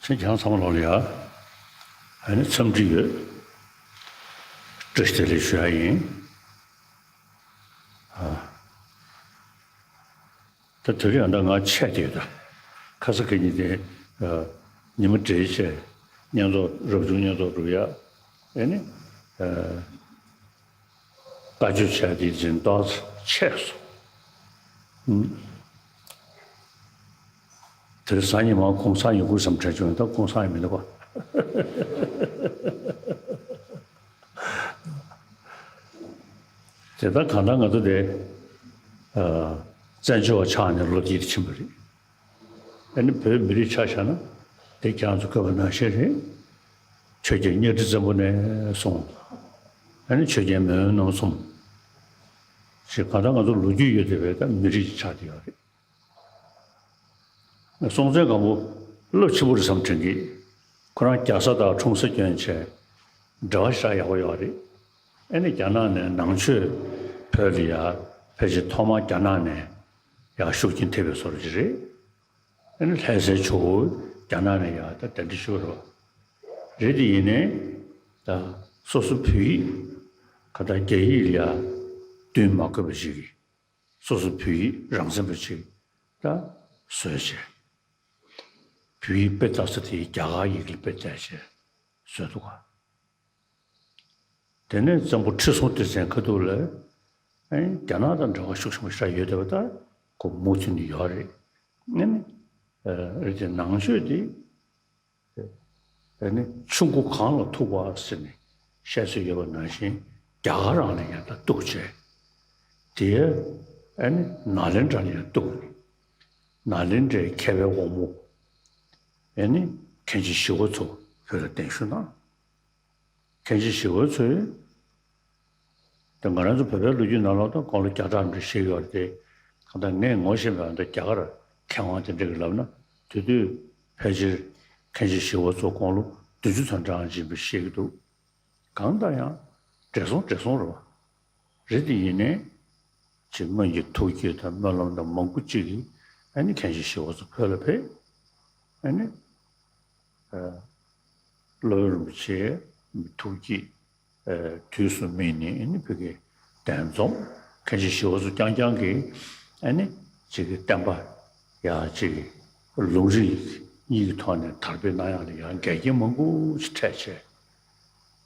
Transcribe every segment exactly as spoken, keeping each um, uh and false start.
ཁྱེད་རང་ཚང་མ་ལོག་ལ་ཡ། ཨ་ནི་འཚམས་འདྲི་ཡོད། བཀྲ་ཤིས་བདེ་ལེགས་ཞུ་ཡ་ཡིན། ཨ། ད་དེ་རིང་ཡང་ད་ང་ཆད་དེ་ཡོད་ད། ཁ་ས་ཁ་ཉིན་དེ། ཨ། ཉི་མ་བགྲེས་བྱས། བསྙེན་རྫོགས་རབ་བྱུང་བསྙེན་རྫོགས་སྒྲུབ་ཡ། ཨ་ནི། ཨ། བཀའ་ཆོས་བྱས་ཏེ་འཛིན་སྟངས་ཆད་སོང་། ཨུམ། དེ་རིང་སང་ཉིན་མ་གུང་སེང་ཡོང་དགོས་བསམ་དྲན་བྱུང་། ད་གུང་སེང་ཡང་མི་འདུག་པ། དེ་ལྟར་གང་ལྟར་ང་ཚོ་དེ། ཨ། བཙན་བྱོལ་བ་ཆགས་ནས་ལོ་འདི་ཕྱིན་པ་རེད། ཨ་ནི་བོད་མི་རིགས་ཆ་བཞག་ན་དེ་ཁྱེད་རང་ཚོ་བཀོད་པ་ནང་བཞིན་རེད། ཆོས་རྒྱལ་གཉའ་ཁྲི་བཙན་པོ་ནས་བཟུང་། ཨ་ནི་ཆོས་རྒྱལ་མེས་དབོན་རྣམ་གསུམ་ཞེས་གང་ལྟར་ང་ཚོ་ལོ་རྒྱུས་ཡོད་བསྡད་པའི་ད་མི་རིགས་ཆགས་བསྡད་ཡོད་རེད། སྲོང་བཙན་སྒམ་པོ་རླབས་ཆེན་པོ་རེད་བསམ་དྲན་གི། ཁོ་རང་རྒྱ་བཟའ་དང་འཁྲུངས་ས་བསྐྱོན་བྱས་འབྲེལ་བ་ཞེ་དྲག་ཡག་པོ་ཡོད་རེད། ཨ་ནི་རྒྱ་ནག་ནས་ནང་ཆོས་བོད་ལ་ཡར་ཕལ་ཆེར་ཐོག་མར་རྒྱ་ནག་ནས་ཡར་ཤུགས་རྐྱེན་ཐེབས་པའི་བཟོ་འདྲ་ཅིག་རེད། ཨ་ནི་ལྷ་སའི་ཇོ་བོ་རྒྱ་ནག་ནས་ཡར་ད་གདན་འདྲེན་ཞུས་པ་རེད། རེད་དེ་ཡིན་ནའི་ད་སོ་སོ་བོད་ཡིག་ག་ད་རྒྱ་ཡིག་ལ་ཡར་བསྟུན་མ་དགོས་པ་ཞིག་གིས། སོ་སོ་བོད་ཡིག་རང་བཙན་པ་ཅིག་ད་བཟོས་བྱས། བོད་ཡིག་དཔེ་ལྟ་ས་དེ་རྒྱ་གར་ཡིག་ལ་དཔེ་བལྟས་བྱས་བཟོས་འདུག་ག། དེ་ནས་བཙན་པོ་ཁྲི་སྲོང་ལྡེ་བཙན་ཁ་ཐུག་ལ། ཨེ། རྒྱ་ནག་དང་འབྲེལ་བ་ཤུགས་ཆེན་པོ་ཞིག་ཡོད་བསྡད་པ་ད་ཁོ་མུ་མཐུད་ནས་ཡོད་རེད། ཨེ་ནི། ཨ། རེད་དེ་ནང་ཆོས་དེ། ཨ་ནི་ཆུ་མགོ་གངས་ལ་ཐུག་པ་ཟེར་ནས་བཤད་སྲོལ་ཡོད་པ་ནང་བཞིན་རྒྱ་གར་རང་ལ་ཡང་ད་གཏུགས་བྱས། དེ་ཨ་ནི་ནཱ་ལེནྡྲ་ལ་ཡང་གཏུགས་ནས། ནཱ་ལེནྡྲའི་མཁས་པའི་དབང་པོ་ཨ་ནི་མཁན་ཆེན་ཞི་བ་འཚོ་བོད་ལ་གདན་ཞུ་གནང་། མཁན་ཆེན་ཞི་བ་འཚོས། ད་ང་རང་ཚོ་བོད་པའི་ལོ་རྒྱུས་ནང་ལོགས་ད་དགུང་ལོ་བརྒྱ་ཕྲག་འདྲ་བཞེས་ཡོད་རེད་དེ། གང་ལྟར་ངས་ངོ་ཤེས་པའི་ད་རྒྱ་གར་མཁས་དབང་དེ་འདྲ་གིས་ལབ་ན། དེ་དུས་ཕལ་ཆེར་མཁན་ཆེན་ཞི་བ་འཚོ་དགུང་ལོ་བདུན་ཅུ་ཙམ་འདྲ་ཡིན་པ་བཤད་ཀྱི་འདུག། གང་ལྟར་ཡང་བགྲེས་སོང་བགྲེས་སོང་རེད་པ། རེད་དེ་ཡིན་ནའི། ཅིག་སྔོན་གྱི་ཐུགས་བསྐྱེད་དང་སྨོན་ལམ་དང་མང་པོ་ཅིག་གིས་ཨ་ནི་མཁན་ཆེན་ཞི་བ་འཚོ་བོད་ལ་ཕེབས། ཨ་ནི། ཨ། སློབ་དཔོན་རིན་པོ་ཆེ་ཐུགས་བསྐྱེད། ཨ། དུས་སུ་སྨིན་ནས་ཨ་ནི་བོད་ཀྱི་གདན་འཛོམས། མཁན་ཆེན་ཞི་བ་འཚོ་རྐྱང་རྐྱང་གིས་ཨ་ནི་ཅིག་གི་བསྟན་པ་ཡར་ཅིག་ལུང་རིགས་གཉིས་ཀྱི་ཐོག་ནས་དར་སྤེལ་གནང་ཡག་ལ་ཡང་འགལ་རྐྱེན་མང་པོ་ཞིག་འཕྲད་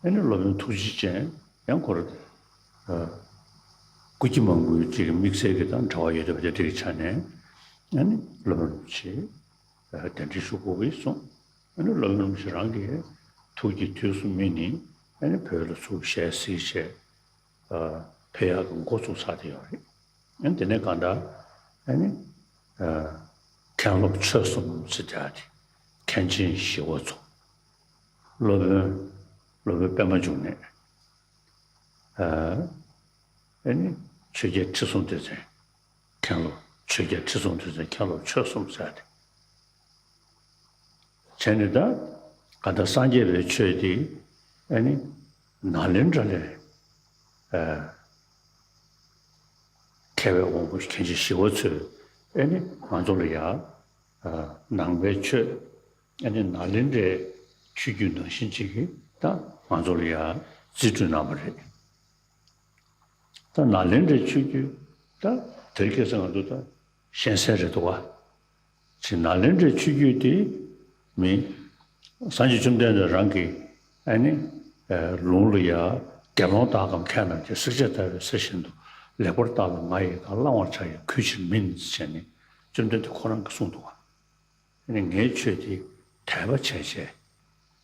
བྱས། ཨ་ནི་སློབ་དཔོན་ཐུགས་རྗེ་ཅན་ཡང་ཁོ་རང་། ཨ། སྐུ་སྐྱེ་མང་པོའི་ཅིག་དམིགས་བསལ་གྱི་དང་འབྲེལ་བ་ཡོད་བསྡད་པ་དེ་འདྲ་གི་ཆ་ནས། ཨ་ནི་སློབ་དཔོན་རིན་པོ་ཆེ་གདན་འདྲེན་ཞུ་དགོས་ཀྱི་གསུངས། ཨ་ནི་སློབ་དཔོན་རིན་པོ་ཆེ་རང་གིས་ཐུགས་ཀྱི་དུས་སུ་སྨིན་ནས་ཨ་ནི་བོད་ལ་ཚུར་ཞལ་གཟིགས་བྱས། ཨ། ཕེབས་ཡག་གི་འགོ་བཙུགས་ཚར་བསྡད་ཡོད་རེད། ཨ་ནི་དེ་ནས་གང་ལྟར་ཨ་ནི། ཨ། མཁན་སློབ་ཆོས་གསུམ་ཟེར་བསྡད་ཡག་དེ། མཁན་ཆེན་ཞི་བ་འཚོ། སློབ་དཔོན། སློབ་དཔོན་པད་མ་འབྱུང་གནས། ཨ། ཨ་ནི་ཆོས་རྒྱལ་ཁྲི་སྲོང་ལྡེ་བཙན་མཁན་སློབ། ཆོས་རྒྱལ་ཁྲི་སྲོང་ལྡེ་བཙན་མཁན་སློབ་ཆོས་གསུམ་ཟེར་ཏེ། བྱས་ནས་ད་ག་ད་སངས་རྒྱས་པའི་ཆོས་དེ་ཨ་ནི་ནཱ་ལེནྡྲ་ལ། ཨ། མཁས་པའི་དབང་པོ་མཁན་ཆེན་ཞི་བ་འཚོས་ཨ་ནི་ང་ཚོ་ལ་ཡ། ཨ། ནང་པའི་ཆོས། ཨ་ནི་ནཱ་ལེནྡྲའི་ཆོས་བརྒྱུད་ནང་བཞིན་ཅིག་གིས་ད་ང་ཚོ་ལ་ཡ་རྩིས་སྤྲོད་གནང་བ་རེད། ད་ནཱ་ལེནྡྲའི་ཆོས་བརྒྱུད་ད་དེ་རིང་ཁ་སང་ང་ཚོ་ད་ཤེས་གསལ་རེད་འདུག་ག། ཅིག་ནཱ་ལེནྡྲའི་ཆོས་བརྒྱུད་དེ་མི། སངས་རྒྱས་བཅོམ་ལྡན་འདས་རང་གིས་ཨ་ནི། ཨ། ལུང་ལ་ཡ། དགེ་སློང་དག་གམ་མཁས་རྣམས་ཀྱིས། བསྲེགས་བཅད་བརྡར་བའི་གསེར་བཞིན་དུ། ལེགས་པར་བརྟགས་ལ་ང་ཡི་དག། བླང་བར་བྱ་ཡི་གུས་ཕྱིར་མིན། ཟེར་ནས་བཅོམ་ལྡན་འདས་ཁོ་རང་གིས་གསུངས་འདུག་ག། ཨ་ནི་ངའི་ཆོས་དེ་དད་པ་བྱས་བྱས།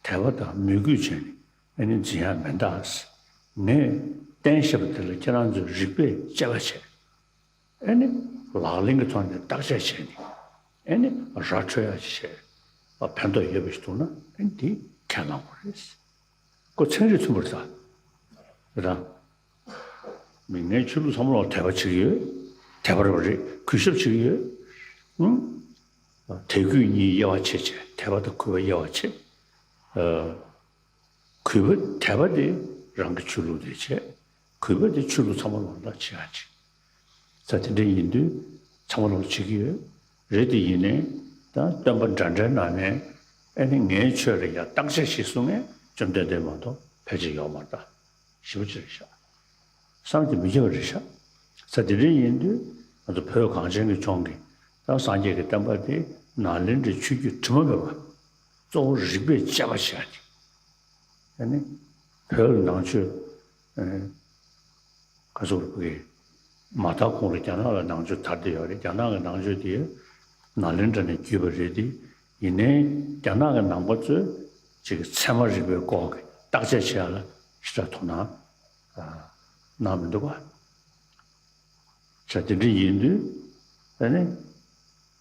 དད་པ་དང་མོས་གུས་བྱས་ནས་ཨ་ནི་འཛིན་ཡག་མིན་ད། ངས་བསྟན་བཞག་པ་དེ་ལ་ཁྱེད་རང་ཚོས་རིགས་པས་དཔྱད་པ་བྱས། ཨ་ནི་ལག་ལེན་གྱི་ཐོག་ནས་བརྟག་དཔྱད་བྱས་ནས་ཨ་ནི་ར་འཕྲོད་ཡག་ཅིག་བྱས། ཨ། ཕན་ཐོགས་ཡོད་པ་ཞིག་འདུག་ན་ཨ་ནི་དེ་ཁས་བླངས་དགོས་རེད། ཁོ་ཚན་རིག་མཐུན་པ་རེད་ད། རེད་ད། མི་ངའི་ཆོས་ལུགས་ཚང་མ་ལ་དད་པ་བྱེད་ཀྱི་ཡོད། དད་པ་རེད་པ་རེད། གུས་ཞབས་བྱེད་ཀྱི་ཡོད། ཨང་། དད་གུས་གཉིས་དབྱེ་བ་ཕྱེ་བྱས། དད་པ་དང་གུས་པ་དབྱེ་བ་ཕྱེ། ཨ། གུས་པ་དད་པ་དེ་རང་གི་ཆོས་ལུགས་དེ་བྱས། གུས་པ་དེ་ཆོས་ལུགས་ཚང་མ་ལ་ད་བྱེད་ཡག་ཅིག། ད་དེ་འདྲ་ཡིན་དུས་ཚང་མ་ལ་བྱེད་ཀྱི་ཡོད། རེད་དེ་ཡིན་ནའི་ད་སྟོན་པ་འདྲ་འདྲའི་ནང་ནས་ ཨེ་ནི་ངའི་ཆོས་ལ་ཡང་བརྟག་དཔྱད་བྱེད་གསུང་མཁན་བཅོམ་ལྡན་འདས་མ་གཏོགས་ཕལ་ཆེར་ཡོད་མ་རེད་ད། ཞེ་པོ་ཅིག་རེད་ཤག། བསམ་གྱིས་མི་ཁྱབ་པ་རེད་ཤག། ས་དེ་འདྲ་ཡིན་དུས་ང་ཚོ་བོད་གངས་ཅན་གྱི་ལྗོངས་ཀྱི་ད་སངས་རྒྱས་ཀྱི་བསྟན་པ་དེ་ནཱ་ལེནྡྲའི་ཆོས་བརྒྱུད་དྲི་མ་མེད་པ་གཙོ་བོ་རིགས་པས་དཔྱད་པ་བྱས་ཏེ། ཨེ་ནི་བོད་ལ་ནང་ཆོས་ཨེ་ག་ཚོད་རེད་ཕ་གི། མ་དར་གོང་ལ་རྒྱ་ནག་ལ་ནང་ཆོས་དར་བསྡད་ཡོད་རེད། རྒྱ་ནག་གི་ནང་ཆོས་དེ་ནཱ་ལེནྡྲ་ནས་བརྒྱུད་པ་རེད་དེ། ཡིན་ནའི་རྒྱ་ནག་གི་ནང་པ་ཚོས་ཅིག་ཚད་མ་རིག་པའི་སྐོར་གྱི་བརྟག་དཔྱད་བྱེད་ཡ་ལ་ཞེ་དྲག་དོ་སྣང་གནང་མི་འདུག་ག། ས་དེ་འདྲ་ཡིན་དུས་ཨ་ནི་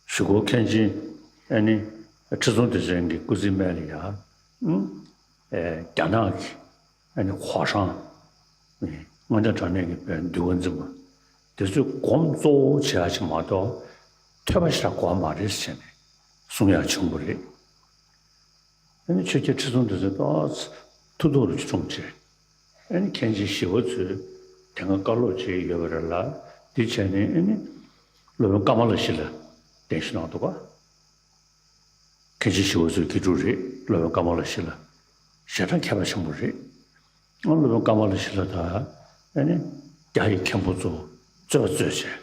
གཞུག་གུ་མཁན་ཆེན་ཨ་ནི་ཁྲི་སྲོང་ལྡེ་བཙན་གྱི་སྐུ་ཚེའི་སྨད་ལ་ཡ་ཨ་རྒྱ་ནག་གི་ཨ་ནི་ཧྭ་ཧྲང་དངོས་གནས་དྲང་གནས་ཀྱི་དཔེ་འདུལ་བ་འཛིན་པ་དེ་ཚོས་སྒོམ་གཙོ་བོ་བྱེད་ཡ་ཞིག་མ་གཏོགས་ཐོས་པ་ཞེ་དྲག་དགོས་མ་རེད་ཟེར་ནས་གསུང་ཡ་བྱུང་བ་རེད། ཨ་ནི་ཆོས་རྒྱལ་ཁྲི་སྲོང་ལྡེ་བཙན་ཏོག་ཙམ་ཐུགས་སྡུག་རུ་གྲོངས་བྱས། ཨ་ནི་མཁན་ཆེན་ཞི་བ་འཚོས་དེ་སྔ་བཀའ་སློབ་བྱས་ཡོད་པ་རེད་ལ། དེ་བྱས་ནས་ཨ་ནི་སློབ་དཔོན་ཀ་མ་ལ་ཤཱི་ལ་གདན་ཞུ་གནང་འདུག་ག། མཁན་ཆེན་ཞི་བ་འཚོའི་དགེ་ཕྲུག་རེད། སློབ་དཔོན་ཀ་མ་ལ་ཤཱི་ལ་ཞེ་དྲག་མཁས་པ་ཆེན་པོ་རེད། ཨ་སློབ་དཔོན་ཀ་མ་ལ་ཤཱི་ལ་དང་ཨ་ནི་རྒྱ་ཡི་མཁན་པོ་ཚོ་རྩོད་པ་རྩོད་བྱས།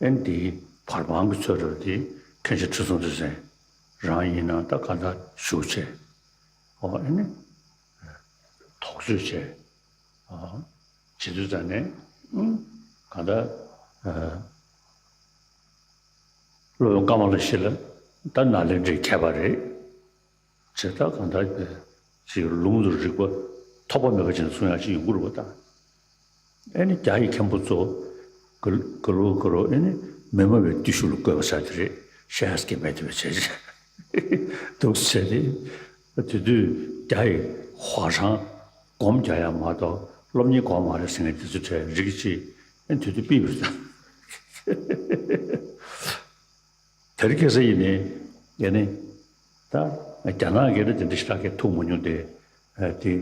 ཨེ་ནི་དེའི་བར་དཔང་གི་ཚོད་རེད་དེ་མཁན་ཆེན་ཁྲི་སྲོང་ལྡེ་བཙན་རང་ཡིན་ན་ད་གང་ལྟར་བཞུགས་བྱས། ཨོ་ཨེ་ནི་དོགས་གཅོད་བྱས། ཨ་བྱེད་དུས་ཙང་ནས་ཨུམ་གང་ལྟར་ཨ་སློབ་དཔོན་ཀ་མ་ལ་ཤཱི་ལ་ད་ནཱ་ལེནྡྲའི་མཁས་པ་རེད། བྱས་ཙང་གང་ལྟར་ཅིག་ལུང་དང་རིགས་པ་ཐོགས་པ་མེད་པ་ཅན་གསུང་ཡག་ཅིག་ཡོང་གི་རེད་པ་ད། ཨེ་ནི་རྒྱ་ཡི་མཁན་པོ་ཚོ་ག་ག་ལོ་ག་ལོ་ཨེ་ནི་མི་སྨྲ་བའི་བརྟུལ་ཞུགས་ལ་བཀོད་པ་ཟེར་དེ་རེད། ཤེས་ཀྱི་མེད་དེ་བས་བྱས་འདུག་ཟེར་ཏེ། དེ་དུས་རྒྱ་ཡི་ཧྭ་ཧྲང་སྒོམ་རྒྱག་ཡག་མ་གཏོགས་སློབ་གཉེར་དགོས་མ་རེད་ཟེར་མཁན་དེ་ཚོ་གྲས་རིགས་གཅིག་ཨེ་དེ་དུས་ཕུད་པ་རེད་ད། དེ་རིང་ཁ་སང་ཡིན་ནའི་ཡ་ནི་ད་རྒྱ་ནག་གི་རེད་དེ་འདྲ་ཞིག་ད་གས་ཐུག་མ་མྱོང་དེ། ཨ་དེ་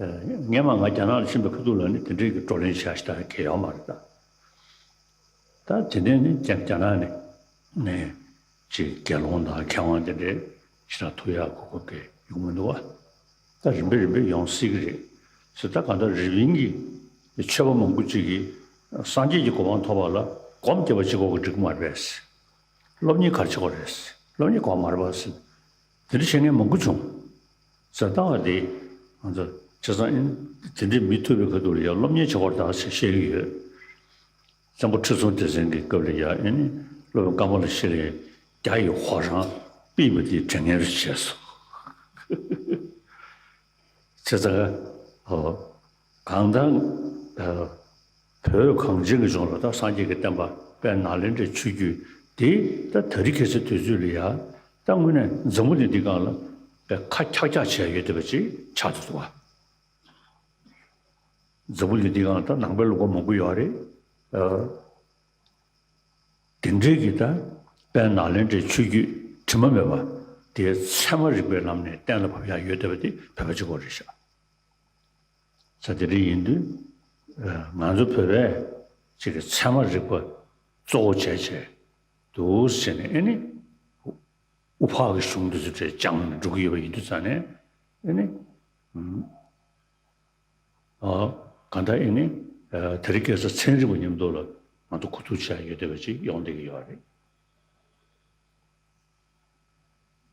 ཨ་སྔན་མ་ང་རྒྱ་ནག་ལ་ཕྱིན་པའི་ཁ་ཐུག་ལ་ནི་དེ་འདྲའི་གི་བགྲོ་གླེང་བྱ་ཞིག་ད་གས་ཡོད་མ་རེད་ད། ད་དེ་ནས་ནི་རྒྱ་རྒྱ་ནག་ནས་ནས་ཅིག་དགེ་སློང་དང་མཁས་དབང་དེ་འདྲའི་ཞིག་ད་ཐུག་ཡག་གོ་སྐབས་གས་ཡོང་མི་འདུག་བ། ད་རིམ་པས་རིམ་པས་ཡོང་སྲིད་ཀྱི་རེད། ཟེར་ད་གང་ལྟར་རི་པིན་གྱི་ཆོས་པ་མང་པོ་ཅིག་གིས་སངས་རྒྱས་ཀྱི་གོ་འཕང་ཐོབ་པ་ལ་སྒོམ་རྒྱབ་པ་གཅིག་པོ་གིས་འགྲིག་གི་མ་རེད་པས། སློབ་གཉེར་ག་རེ་བྱེད་དགོས་རེད། སློབ་གཉེར་དགོས་མ་རེད་པས། དེ་འདྲ་བྱེད་མཁན་མང་པོ་བྱུང་། ཟེར་ལྟ་བ་དེ་ང་ཚོ་བྱས་ཙང་ཨིན་དེ་འདྲའི་མི་ཐུབ་པའི་ཁ་ཐུག་ལ་ཡང་སློབ་གཉེར་བྱེད་དགོས་རེད་ད་ཟེར་བཤད་ཀྱི་ཡོད། བཙན་པོ་ཁྲི་སྲོང་ལྡེ་བཙན་གྱི་སྐབས་ལ་ཡང་ཨེ་ནི་སློབ་དཔོན་ཀ་མ་ལ་ཤཱི་ལས་རྒྱ་ཡི་ཧྭ་ཧྲང་ཕུད་པ་དེ་དྲན་མཁན་རེ་བྱས་སོང་། བྱས་ཙང་ཨོ་གང་ལྟར་ཨ་བོད་གངས་ཅན་གྱི་ལྗོངས་ལ་ད་སངས་རྒྱས་ཀྱི་བསྟན་པ་དཔལ་ནཱ་ལེནྡྲའི་ཆོས་བརྒྱུད་དེ་ད་དེ་རིང་ཁ་སང་དུས་ཚོད་ལ་ཡང་ད་དངོས་གནས་འཛམ་བུ་གླིང་འདིའི་སྒང་ལ་ཁ་འཁྱག་འཁྱག་བྱས་ཡོད་བསྡད་པ་ཅིག་ཆགས་འདུག་བ། འཛམ་བུ་གླིང་འདིའི་སྒང་ད་ནང་པའི་ལུང་པ་མང་པོ་ཡོད་རེད། ཨ་དེ་འདྲའི་གི་ད་དཔལ་ནཱ་ལེནྡྲའི་ཆོས་བརྒྱུད་དྲི་མ་མེད་པ་དེ་ཚད་མ་རིག་པའི་ལམ་ནས་གཏན་ལ་ཕབ་ཡག་ཡོད་བསྡད་པ་དེ་བོད་པ་གཅིག་པོ་རེད་ཤག། ས་དེ་འདྲ་ཡིན་དུས་ཨ་ང་ཚོ་བོད་པས་ཅིག་གི་ཚད་མ་རིག་པ་གཙོ་བོ་བྱས་བྱས་འདུག་ཟེར་ནས་ཨེ་ནི་དབུ་འཕགས་ཀྱི་གཞུང་འདི་ཚོ་གྲས་སྦྱངས་ནས་འགྲོ་གི་ཡོད་པ་ཡིན་དུས་ཙང་ནས་ཨེ་ནི་ཨུམ། ཨ་གང་ལྟར་ཨེ་ནི་ཨ་དེ་རིང་ཁ་སང་ཚན་རིག་པ་མཉམ་དུ་ལ་ང་ཚོ་གོ་བསྡུར་བྱ་ཡ་ཡོད་བསྡད་པ་ཅིག་ཡོང་བསྡད་ཀྱི་ཡོད་རེད།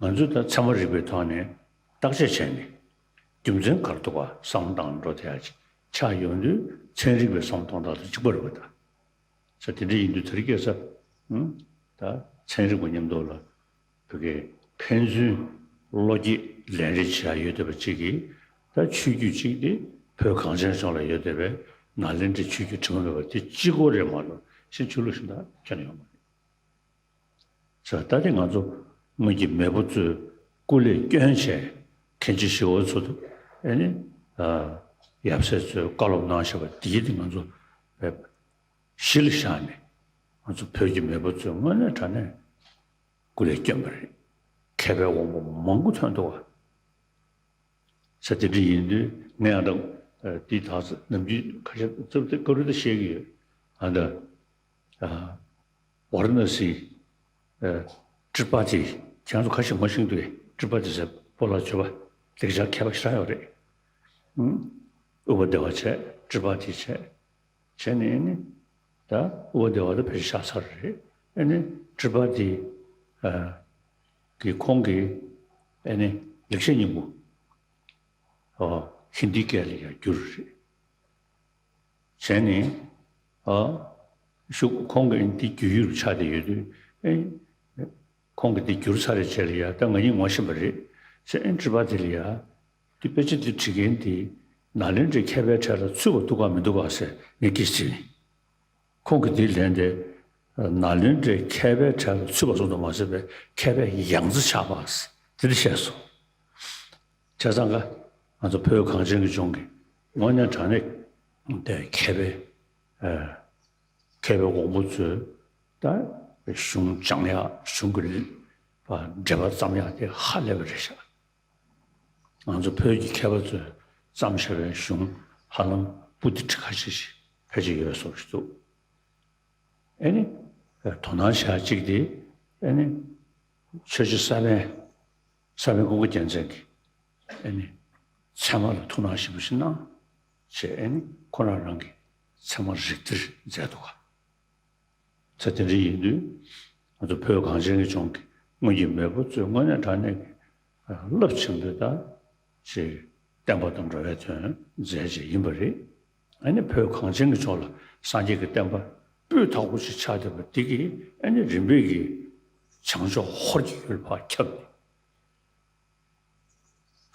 ང་ཚོས་ད་ཚད་མ་རིག་པའི་ཐོག་ནས་བརྟག་དཔྱད་བྱས་ནས་རྒྱུ་མཚན་ག་རེ་འདུག་ག་བསམ་བློ་བཏང་འགྲོ་ཐུབ་ཡ་ཅིག་ཆགས་ཡོང་དུས་ཚན་རིག་པའི་བསམ་བློ་གཏོང་སྟངས་དང་གཅིག་པ་རེད་པ་ད། ས་དེ་འདྲ་ཡིན་དུས་དེ་རིང་ཁ་སང་ཨུམ་ད་ཚན་རིག་པ་མཉམ་དུ་ལ། བོད་ཀྱི་ཕན་ཚུན་བློ་སྐྱེད་ལེན་རེས་བྱེད་ཡ་ཡོད་བསྡད་པ་གཅིག་གིས་ད་ཆོས་བརྒྱུད་གཅིག་དེ་བོད་གངས་ཅན་ལྗོངས་ལ་ཡོད་བསྡད་པའི་ནཱ་ལེནྡྲའི་ཆོས་བརྒྱུད་དྲི་མ་མེད་པ་དེ་གཅིག་པོ་རེད་མ་གཏོགས་གཞན་ཆོས་ལུགས་གཞན་དག་ཁྱོན་ནས་ཡོད་མ་རེད། ས་ད་དེ་ང་ཚོ་སྔོན་གྱི་མེས་པོ་ཚོས་སྐུ་ལས་བསྐྱོན་བྱས་མཁན་ཆེན་ཞི་བ་འཚོ་ཨེ་ནི་ཡབ་སྲས་ཚོས་བཀའ་སློབ་གནང་བཞག་པ་དེ་དེ་ང་ཚོ་གཞི་ལ་བཞག་ནས་ང་ཚོ་བོད་ཀྱི་མེས་པོ་ཚོས་དངོས་གནས་དྲང་གནས། སྐུ་ལས་བསྐྱོན་པ་རེད། མཁས་པའི་དབང་པོ་མང་པོ་ཐོན་འདུག་བ། ས་དེ་འདྲ་ཡིན་དུས་ངས་ཨ་ད་དེའི་དག་ས་ནམ་རྒྱུན་ཁ་ཤས་ཚབ་ཏུ་བཀའ་འདྲི་ད་བཤད་ཀྱི་ཡོད། ཨ་ད་ཝཱ་ར་ཎ་སི་ཏྲི་པ་ཏི་ ཁྱེད་རང་ཚོ་ཁ་ཤས་ངོ་ཤེས་འདུག་གས། ཊི་པ་ཏི་ཟེར་སྤོ་ལགས་བརྗོད་པ་ལེགས་སྦྱར་མཁས་པ་ཞེ་དྲག་ཡོད་རེད། ཨུ་པ་དེ་བ་བྱས། ཊི་པ་ཏི་བྱས། བྱས་ནས་ཨ་ནི་ད་ཨུ་པ་དེ་བ་ད་ཕལ་ཆེར་ཤ་ཚ་རེད། ཨ་ནི་ཊི་པ་ཏི་ཨ་གི་ཁོང་གིས་ཨ་ནི་ལེགས་བཤད་སྙིང་པོ་ཨོ་ཧིན་དིའི་སྐད་ལ་ཡང་བསྒྱུར་རེད། བྱས་ནས་ཨ་ཤུག་ཁོང་གིས་འདི་བསྒྱུར་ཡུལ་ཆགས་བསྡད་ཡོད་དུས། ཨེ་ཁོང་གིས་འདི་བསྒྱུར་ཚར་རེད་བྱས་ལ་ཡ། ད་ང་གཉིས་ངོ་ཤེས་པ་རེད་ཟེར། ཨེ་ཊི་པ་ཏི་ལ་ཡ། འདི་དཔེ་ཆ་འདི་བྲིས་མཁན་འདི་ནཱ་ལེནྡྲའི་མཁས་པའི་གྲས་ལ་ཚུད་པ་འདུག་ག་མི་འདུག་ག་ཟེར་ངས་སྐད་ཆ་དྲིས་ནས། ཁོང་གིས་འདི་ལན་དེ། ནཱ་ལེནྡྲའི་མཁས་པའི་གྲས་ལ་ཚུད་པ་ཙམ་དུ་མ་ཟད་པའི་མཁས་པའི་ཡང་རྩེ་ཆགས་པ་དེ་འདྲ་བཤད་སོང་། བྱས་ཙང་ཀ་ང་ཚོ་བོད་གངས་ཅན་གྱི་ལྗོངས་ཀྱི་དངོས་གནས་དྲང་གནས་དེ་མཁས་པའི་ཨ་མཁས་པའི་དབང་པོ་ཚོས་ད་གཞུང་སྦྱང་ཡག་གཞུང་གི་འགྲེལ་པ་བརྩམས་ཡག་དེ་ཧ་ལས་པ་རེད་ཤག་ང་ཚོ་བོད་ཀྱི་མཁས་པ་ཚོས་བརྩམས་བཞག་པའི་གཞུང་ཧ་ལམ་པོ་ཏི་ཁྲི་ཁ་ཤས་ཤིག་ཕལ་ཆེར་ཡོད་བཟོ་ཞིག་འདུག་ཨེ་ནི། དོ་སྣང་བྱ་གཅིག་དེ། ཨེ་ནི། ཆོས་རྗེ་ས་པཎ། ས་པཎ་ཀུན་དགའ་རྒྱལ་མཚན་གྱིས། ཨེ་ནི། ཚད་མ་ལ་ཐུགས་སྣང་ཞིབ་པོ་ཞིག་གནང་། ཞེས་ཨེ་ནི་ཁོ་རང་རང་གི་ཚད་མ་རིགས་གཏེར་མཛད་འདུག་ག་ཚེ་དེ་འདྲ་ཡིན་དུས། ང་ཚོ་བོད་གངས་ཅན་གྱི་ལྗོངས་ཀྱི་སྔོན་གྱི་མེས་པོ་ཚོས་དངོས་གནས་དྲང་གནས་ཀྱི་རླབས་ཆེན་པོའི་ད་ཅིག་བསྟན་པ་དང་འགྲོ་བའི་དོན་མཛད་ཅིག་ཡིན་པ་རེད། ཨ་ནི་བོད་གངས་ཅན་གྱི་ལྗོངས་ལ་སངས་རྒྱས་ཀྱི་བསྟན་པ་སྤུས་དག་པོ་ཞིག་ཆགས་བསྡད་པ་འདི་གིས། ཨ་ནི་རིམ་པས་ཀྱིས་བྱང་ཕྱོགས་ཧོར་གྱི་ཡུལ་ཕར་ཁྱབ་ནས།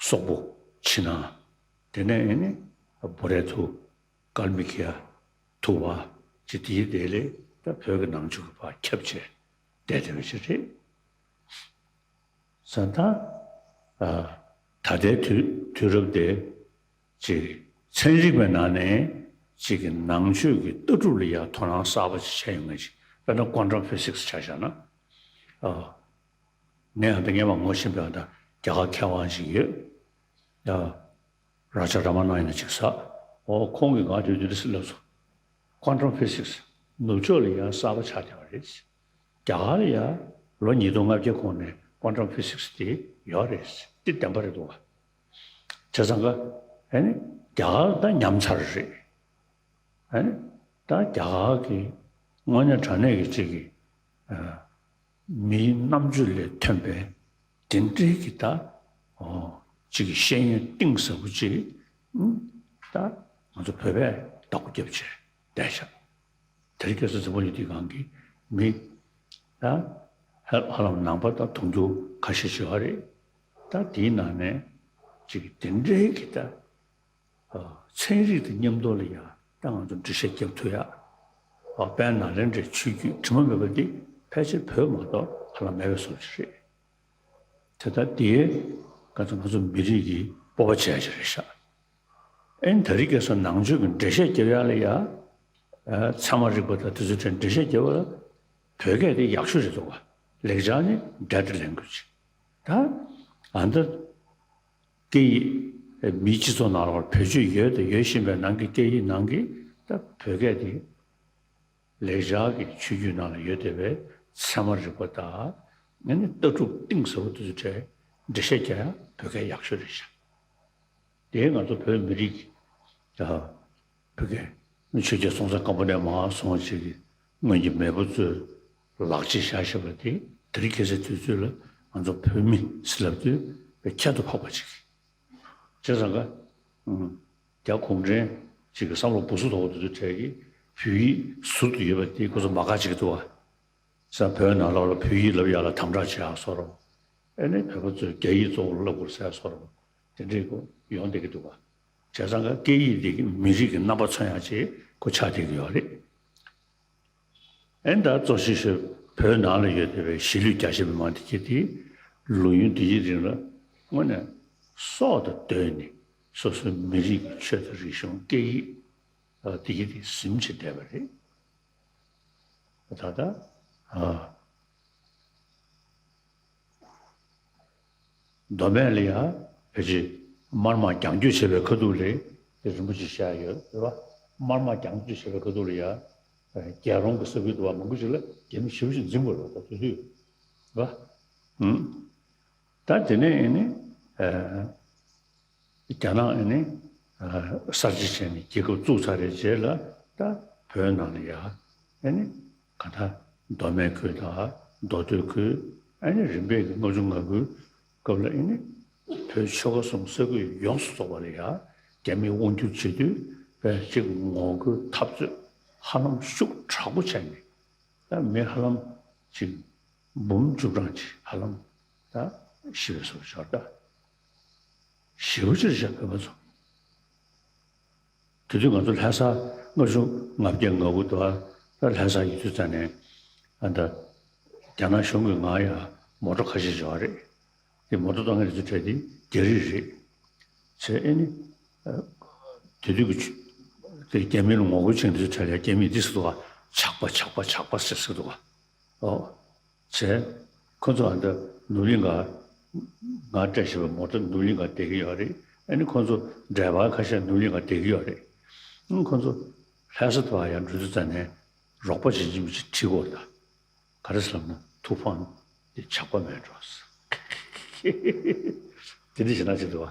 སོག་པོ། ཕྱི་ནང་། དེ་ནས་ཨེ་ནི་བྷོ་རེ་ཐུ། ཀལ་མི་ཀི་ཡ། ཐུ་བ། ཅི་དེའི་དེ་ལས་ད་བོད་ཀྱི་ནང་ཆོས་ཀྱི་ཕར་ཁྱབ་བྱས་བསྡད་བསྡད་པ་ཞིག་རེད། ས་ད། ཨ། ད་ལྟའི་དུས་དུས་རབས་དེ་ཅིག་ཚན་རིག་པའི་ནང་ནས་ཅིག་གི་ནང་ཆོས་ཀྱི་ལྟ་གྲུབ་ལ་ཡང་དོ་སྣང་གསར་པ་ཅིག་བྱས་ཡོང་མཁན་ཅིག་དཔེར་ན་ཀོན་ཊམ་ཕི་སིག་སི་ཆ་བཞག་ན། ཨ། ངས་ཨ་ད་སྔས་མ་ངོ་ཤེས་པའི་ཨ་ད་རྒྱ་གར་མཁས་དབང་ཞིག་ཡོད། ཡ། རཱ་ཇ་ར་མ་ན་ཡ་ན་ཅིག་ཟེར། འོ་ཁོང་གིས་ང་དུས་དུས་འདི་ལབ་སོང་། ཀོན་ཊམ་ཕི་སིག་སི་ནུབ་ཕྱོགས་ལ་ཡང་གསར་པ་ཆགས་བསྡད་པ་རེད། རྒྱ་གར་ལ་ཡང་ལོ་ཉིས་སྟོང་ལྔ་བརྒྱ་གོང་ནས་ཀོན་ཊམ་ཕི་སིག་སི་དེ་ཡོད་རེད། དེ་བདེན་པ་རེད་འདུག་བ། བྱས་ཙང་ཀ་ཨ་ནི་རྒྱ་གར་ད་ཉམས་ཚར་རེད། ཨ་ནི་ད་རྒྱ་གར་གྱི་དངོས་གནས་དྲང་གནས་ཀྱི་ཅིག་གི་ཨ། མིའི་རྣམ་དཔྱོད་ལས་ཐོན་པའི་དེ་འདྲའི་གི་ད། ཨོ། ཅིག་གི་ཤེས་ཡོན་གཏིང་ཟབ་པོ་ཅིག་ཨུ། ད་ང་ཚོ་བོད་པས་བདག་པོ་རྒྱབ་བྱས་བསྡད་ཤག་དེ་རིང་ཁ་སང་འཛམ་བུ་གླིང་འདིའི་སྒང་གི་མི་ད་ཧ་ཧ་ལམ་ནང་པ་དང་དུང་ཕྱུར་ཁ་ཤས་ཤིག་ཡོད་རེད། ད་དེའི་ནང་ནས་ཅིག་གི་དེ་འདྲའི་གི་ད། ཚན་རིག་དང་མཉམ་དུ་ལ་ཡང་ད་ང་ཚོ་འགྲེལ་བཤད་རྒྱབ་ཐུབ་ཡ། དཔལ་ནཱ་ལེནྡྲའི་ཆོས་བརྒྱུད་དྲི་མ་མེད་པ་འདི་ཕལ་ཆེར་བོད་མ་གཏོགས་ཧ་ལམ་མེད་པའི་བཟོ་ཅིག་རེད། དེ་ལྟར་དེའི་ང་ཚོ་ང་ཚོ་མི་རིགས་ཀྱི་སྤོབས་པ་བྱས་ཅིག་རེད་ཤག་ཨེ་ནི་ད་རེས་ཁ་སང་ནང་ཆོས་ཀྱི་འགྲེལ་བཤད་རྒྱབ་ཡ་ལ་ཡ། ཚད་མ་རིག་པ་དང་དེ་ཚོའི་གྲས་འགྲེལ་བཤད་རྒྱབ་པ་ལ་བོད་སྐད་དེ་ཡག་ཤོས་རེད་འདུག་བ། ལེགས་སྦྱར་ནི་better language། ད་ཨ་ད། སྐད་ཡིག་མིའི་སྤྱི་ཚོགས་ནང་ལ་བེད་སྤྱོད་ཡོད་དང་ཡོད་བཞིན་པའི་ནང་གི་སྐད་ཡིག་ནང་གི་ད་བོད་སྐད་དེ་ལེགས་སྦྱར་གྱི་ཆོས་བརྒྱུད་ནང་ལ་ཡོད་བསྡད་པའི་ཚད་མ་རིག་པ་དང་ཨ་ནི་ལྟ་གྲུབ་གཏིང་ཟབ་པོ་དེ་ཚོའི་གྲས་འགྲེལ་བཤད་རྒྱག་ཡ་བོད་སྐད་ཡག་ཤོས་རེད་ཤག་དེ་ང་ཚོ་བོད་མི་རིགས་ཀྱི་ད་བོད་སྐད་ཆོས་རྒྱལ་སྲོང་བཙན་སྒམ་པོ་ནས་མར་སོང་ཅིག་གི་སྔོན་གྱི་མེས་པོ་ཚོས་ལག་རྗེས་བཞག་བཞག་པ་དེ་དེ་རིང་ཁ་སང་དུས་ཚོད་ལ་ང་ཚོ་བོད་མི་ཟེར་ལབ་དུས་དཔེ་ཁྱད་དུ་འཕགས་པ་ཅིག་བྱས་ཙང་ཀ། ཨུམ། རྒྱ་གུང་ཁྲན་ཅིག་གི་བསམ་བློ་སྦུག་སུབ་དོག་པོ་དེ་ཚོའི་གྲས་ཀྱིས་བོད་ཡིག་ཟུར་དུ་ཡོད་པ་དེ་ཁོ་ཚོ་མ་དགའ་བྱེད་ཀྱི་འདུག་བ། ས་བོད་ནང་ལོགས་ལ་བོད་ཡིག་ལབ་ཡག་ལ་དམ་དྲག་བྱེད་ཡག་བཟོ་འདྲ། ཨེ་ནས་བོད་པ་ཚོས་རྒྱ་ཡིག་གཙོ་བོར་ལབ་དགོས་ཟེར་བཟོ་འདྲ། དེ་འདྲའི་སྐོར་ཡོང་བསྡད་ཀྱི་འདུག་བ། བྱས་ཙང་ཀ་སྐད་ཡིག་འདི་གིས་མི་རིགས་ཀྱི་རྣམ་པ་མཚོན་ཡག་ཅིག་ཁོ་ཆགས་བསྡད་ཀྱི་ཡོད་རེད། ཨེ་ད་གཙོ་ཆེ་ཤོས་བོད་ནང་ལ་ཡོད་བསྡད་པའི་གཞིས་ལུས་རྒྱ་ཆེ་མི་མང་དེ་གྱད་དེ་ལོ་ཡུན་དེ་གྱད་རིང་ལ་དངོས་གནས་སྲོག་དང་བསྡོས་ནས་སོ་སོའི་མི་རིགས་ཀྱི་ཆོས་དང་རིག་གཞུང་སྐད་ཡིག་དེ་གྱད་དེ་ཟིན་བྱས་བསྡད་པ་རེད། ད་ལྟ། ཨ། མདོ་སྨད་ལ་ཡ་ཕལ་ཆེར་དམར་དམག་རྒྱང་སྐྱོད་བྱས་པའི་ཁ་ཐུག་ལ་དེ་རིན་པོ་ཆེ་བཞག་ཡོད་རེད་བ། དམར་དམག་རྒྱང་སྐྱོད་བྱས་པའི་ཁ་ཐུག་ལ་ཡ། རྒྱལ་རོང་གི་ས་ཁུལ་དུ་བ་མང་པོ་ཞིག་ལ་རྒྱ་མི་ཞེ་པོ་ཞིག་འཛིང་དགོས་རེད་བ། ད་དུས་དུས་བ། ཨུམ། ད་དེ་ནས་ཨེ་ནི། ཨ། རྒྱ་ནག་ཨེ་ནི། ཨ། གསར་བརྗེ་བྱས་ནས་རྒྱལ་ཁབ་བཙུགས་ཚར་བའི་རྗེས་ལ། ད་བོད་ནང་ལ་ཡ་ཨེ་ནི་ག་ད་མདོ་སྨད་ཁུལ་དང་མདོ་སྟོད་ཁུལ། ཨེ་ནི་རིམ་པས་ཀྱི་ལྔ་བཅུ་ང་དགུའི་སྐབས་ལ་ཨེ་ནི་བོད་ཆོལ་ཁ་གསུམ་ས་ཁུལ་ཡོངས་སུ་རྫོགས་པ་ལ་ཡ་རྒྱ་མིས་དབང་སྒྱུར་བྱེད་དུས་བོད་ཅིག་ངོ་རྒོལ་འཐབ་རྩོད་ཧ་ལམ་ཤུགས་དྲག་པོ་བྱས་ནས། ད་མི་ཧ་ལམ་ཅིག་འབུམ་བཅུ་གྲངས་ཅིག་ཧ་ལམ་ད་ཤི་བའི་བཟོ་འཆར་ད། ཞེ་པོ་ཅིག་རེད་བཞག་བོད་པ་ཚོ། དེ་དུས་ང་ཚོ་ལྷ་ས་ལྔ་བཅུ་ང་བརྒྱད་ང་དགུ་དུ་བ། ད་ལྷ་ས་ཡོད་དུས་ཙ་ནས་ཨ་ད་རྒྱ་ནག་གཞུང་གིས་ང་ཡ་མོ་ཊ་ཁ་ཤས་བྱོས་པ་རེད། དེ་མོ་ཊ་གཏོང་མཁན་དེ་ཚོ་གྲས་དེ་རྒྱ་རིགས་རེད། བྱས་ཨེ་ནི། ཨ། དེ་དུས་ཀྱི་ཆུ། དེ་རྒྱ་མི་ལ་ངོ་རྒོལ་བྱེད་མཁན་དེ་ཚོ་གྲས་ལ་རྒྱ་མིས་འདི་ཟེར་འདུག་ག། ཇག་པ་ཇག་པ་ཇག་པ་ཟེར་ཟེར་འདུག་ག། ཨོ། བྱས། ཁོ་ཚོ་ཨ་འདྲ་ནུབ་གླིང་ག། ང་སྤྲད་བཞིན་པའི་མོ་ཊ་ནུབ་གླིང་ག་བསྡད་ཀྱི་ཡོད་རེད། ཨ་ནི་ཁོ་ཚོ་ཌ་རའི་བར་ཁ་ཤས་ནུབ་གླིང་ག་བསྡད་ཀྱི་ཡོད་རེད། ཨང་། ཁོ་ཚོ་ལྷ་ས་དུ་བ་ཡར་འགྲོ་དུས་ཙ་ནས་རོགས་པ་བྱེད་ཀྱི་མི་ཅིག་ཁྲིད་དགོས་རེད་ད། ག་རེ་ཟེར་ལབ་ན་ཐུགས་ཕམ་དེ་ཇག་པ་མེད་འགྲོ། དེ་འདྲ་བྱེད་ན་ཅི་འདུག་བ།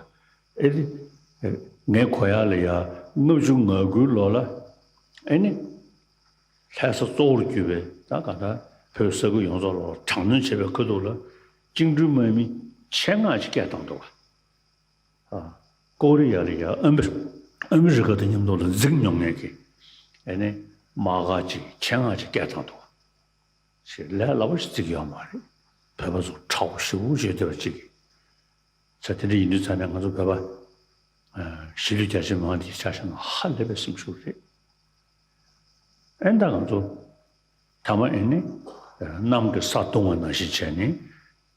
ཨེ་རེད། ངས་གོ་ཡག་ལ་ཡ་ལྔ་བཅུ་ང་དགུའི་ལོ་ལ་ཨེ་ནི། ལྷ་ས་གཙོ་བོར་གྱུར་པའི་ད་ག་ད་བོད་ས་ཁུལ་ཡོངས་རྫོགས་ལ་དྲག་གནོན་བྱས་པའི་ཁ་ཐུག་ལ་བཅིངས་འགྲོལ་དམག་མི་ཆེད་མངགས་ཅིག་སྐད་བཏང་འདུག་བ། ཨ། ཀོ་རི་ཡ་ལ་ཡ་ཨ་མི་རི། ཨ་མི་རི་ཀ་དང་མཉམ་དུ་ལ་འཛིང་མྱོང་མཁན་གྱི་ཨེ་ནི་དམག་སྒར་ཅིག་ཆེད་མངགས་ཅིག་སྐད་བཏང་འདུག་བ། ཞེས་ལས་སླ་པོ་ཞིག་བརྩི་གི་ཡོད་མ་རེད། བོད་པ་ཚོ་ཁྲ་བོ་ཞེ་པོ་བྱས་བསྡད་པ་ཅིག་གིས། ས་དེ་འདྲ་ཡིན་དུས་ཙ་ནས་ང་ཚོ་བོད་པ། ཨ། གཞིས་ལུས་རྒྱ་ཆེ་མི་མང་འདིའི་ཆ་བཞག་ན་ཧ་ལས་པའི་སེམས་ཤུགས་རེད། ཨེ་ད་ང་ཚོ་ཐ་མ་ཨེ་ནི་གནམ་གྱི་ས་བརྡུང་བ་ནང་བཞིན་བྱས་ནས་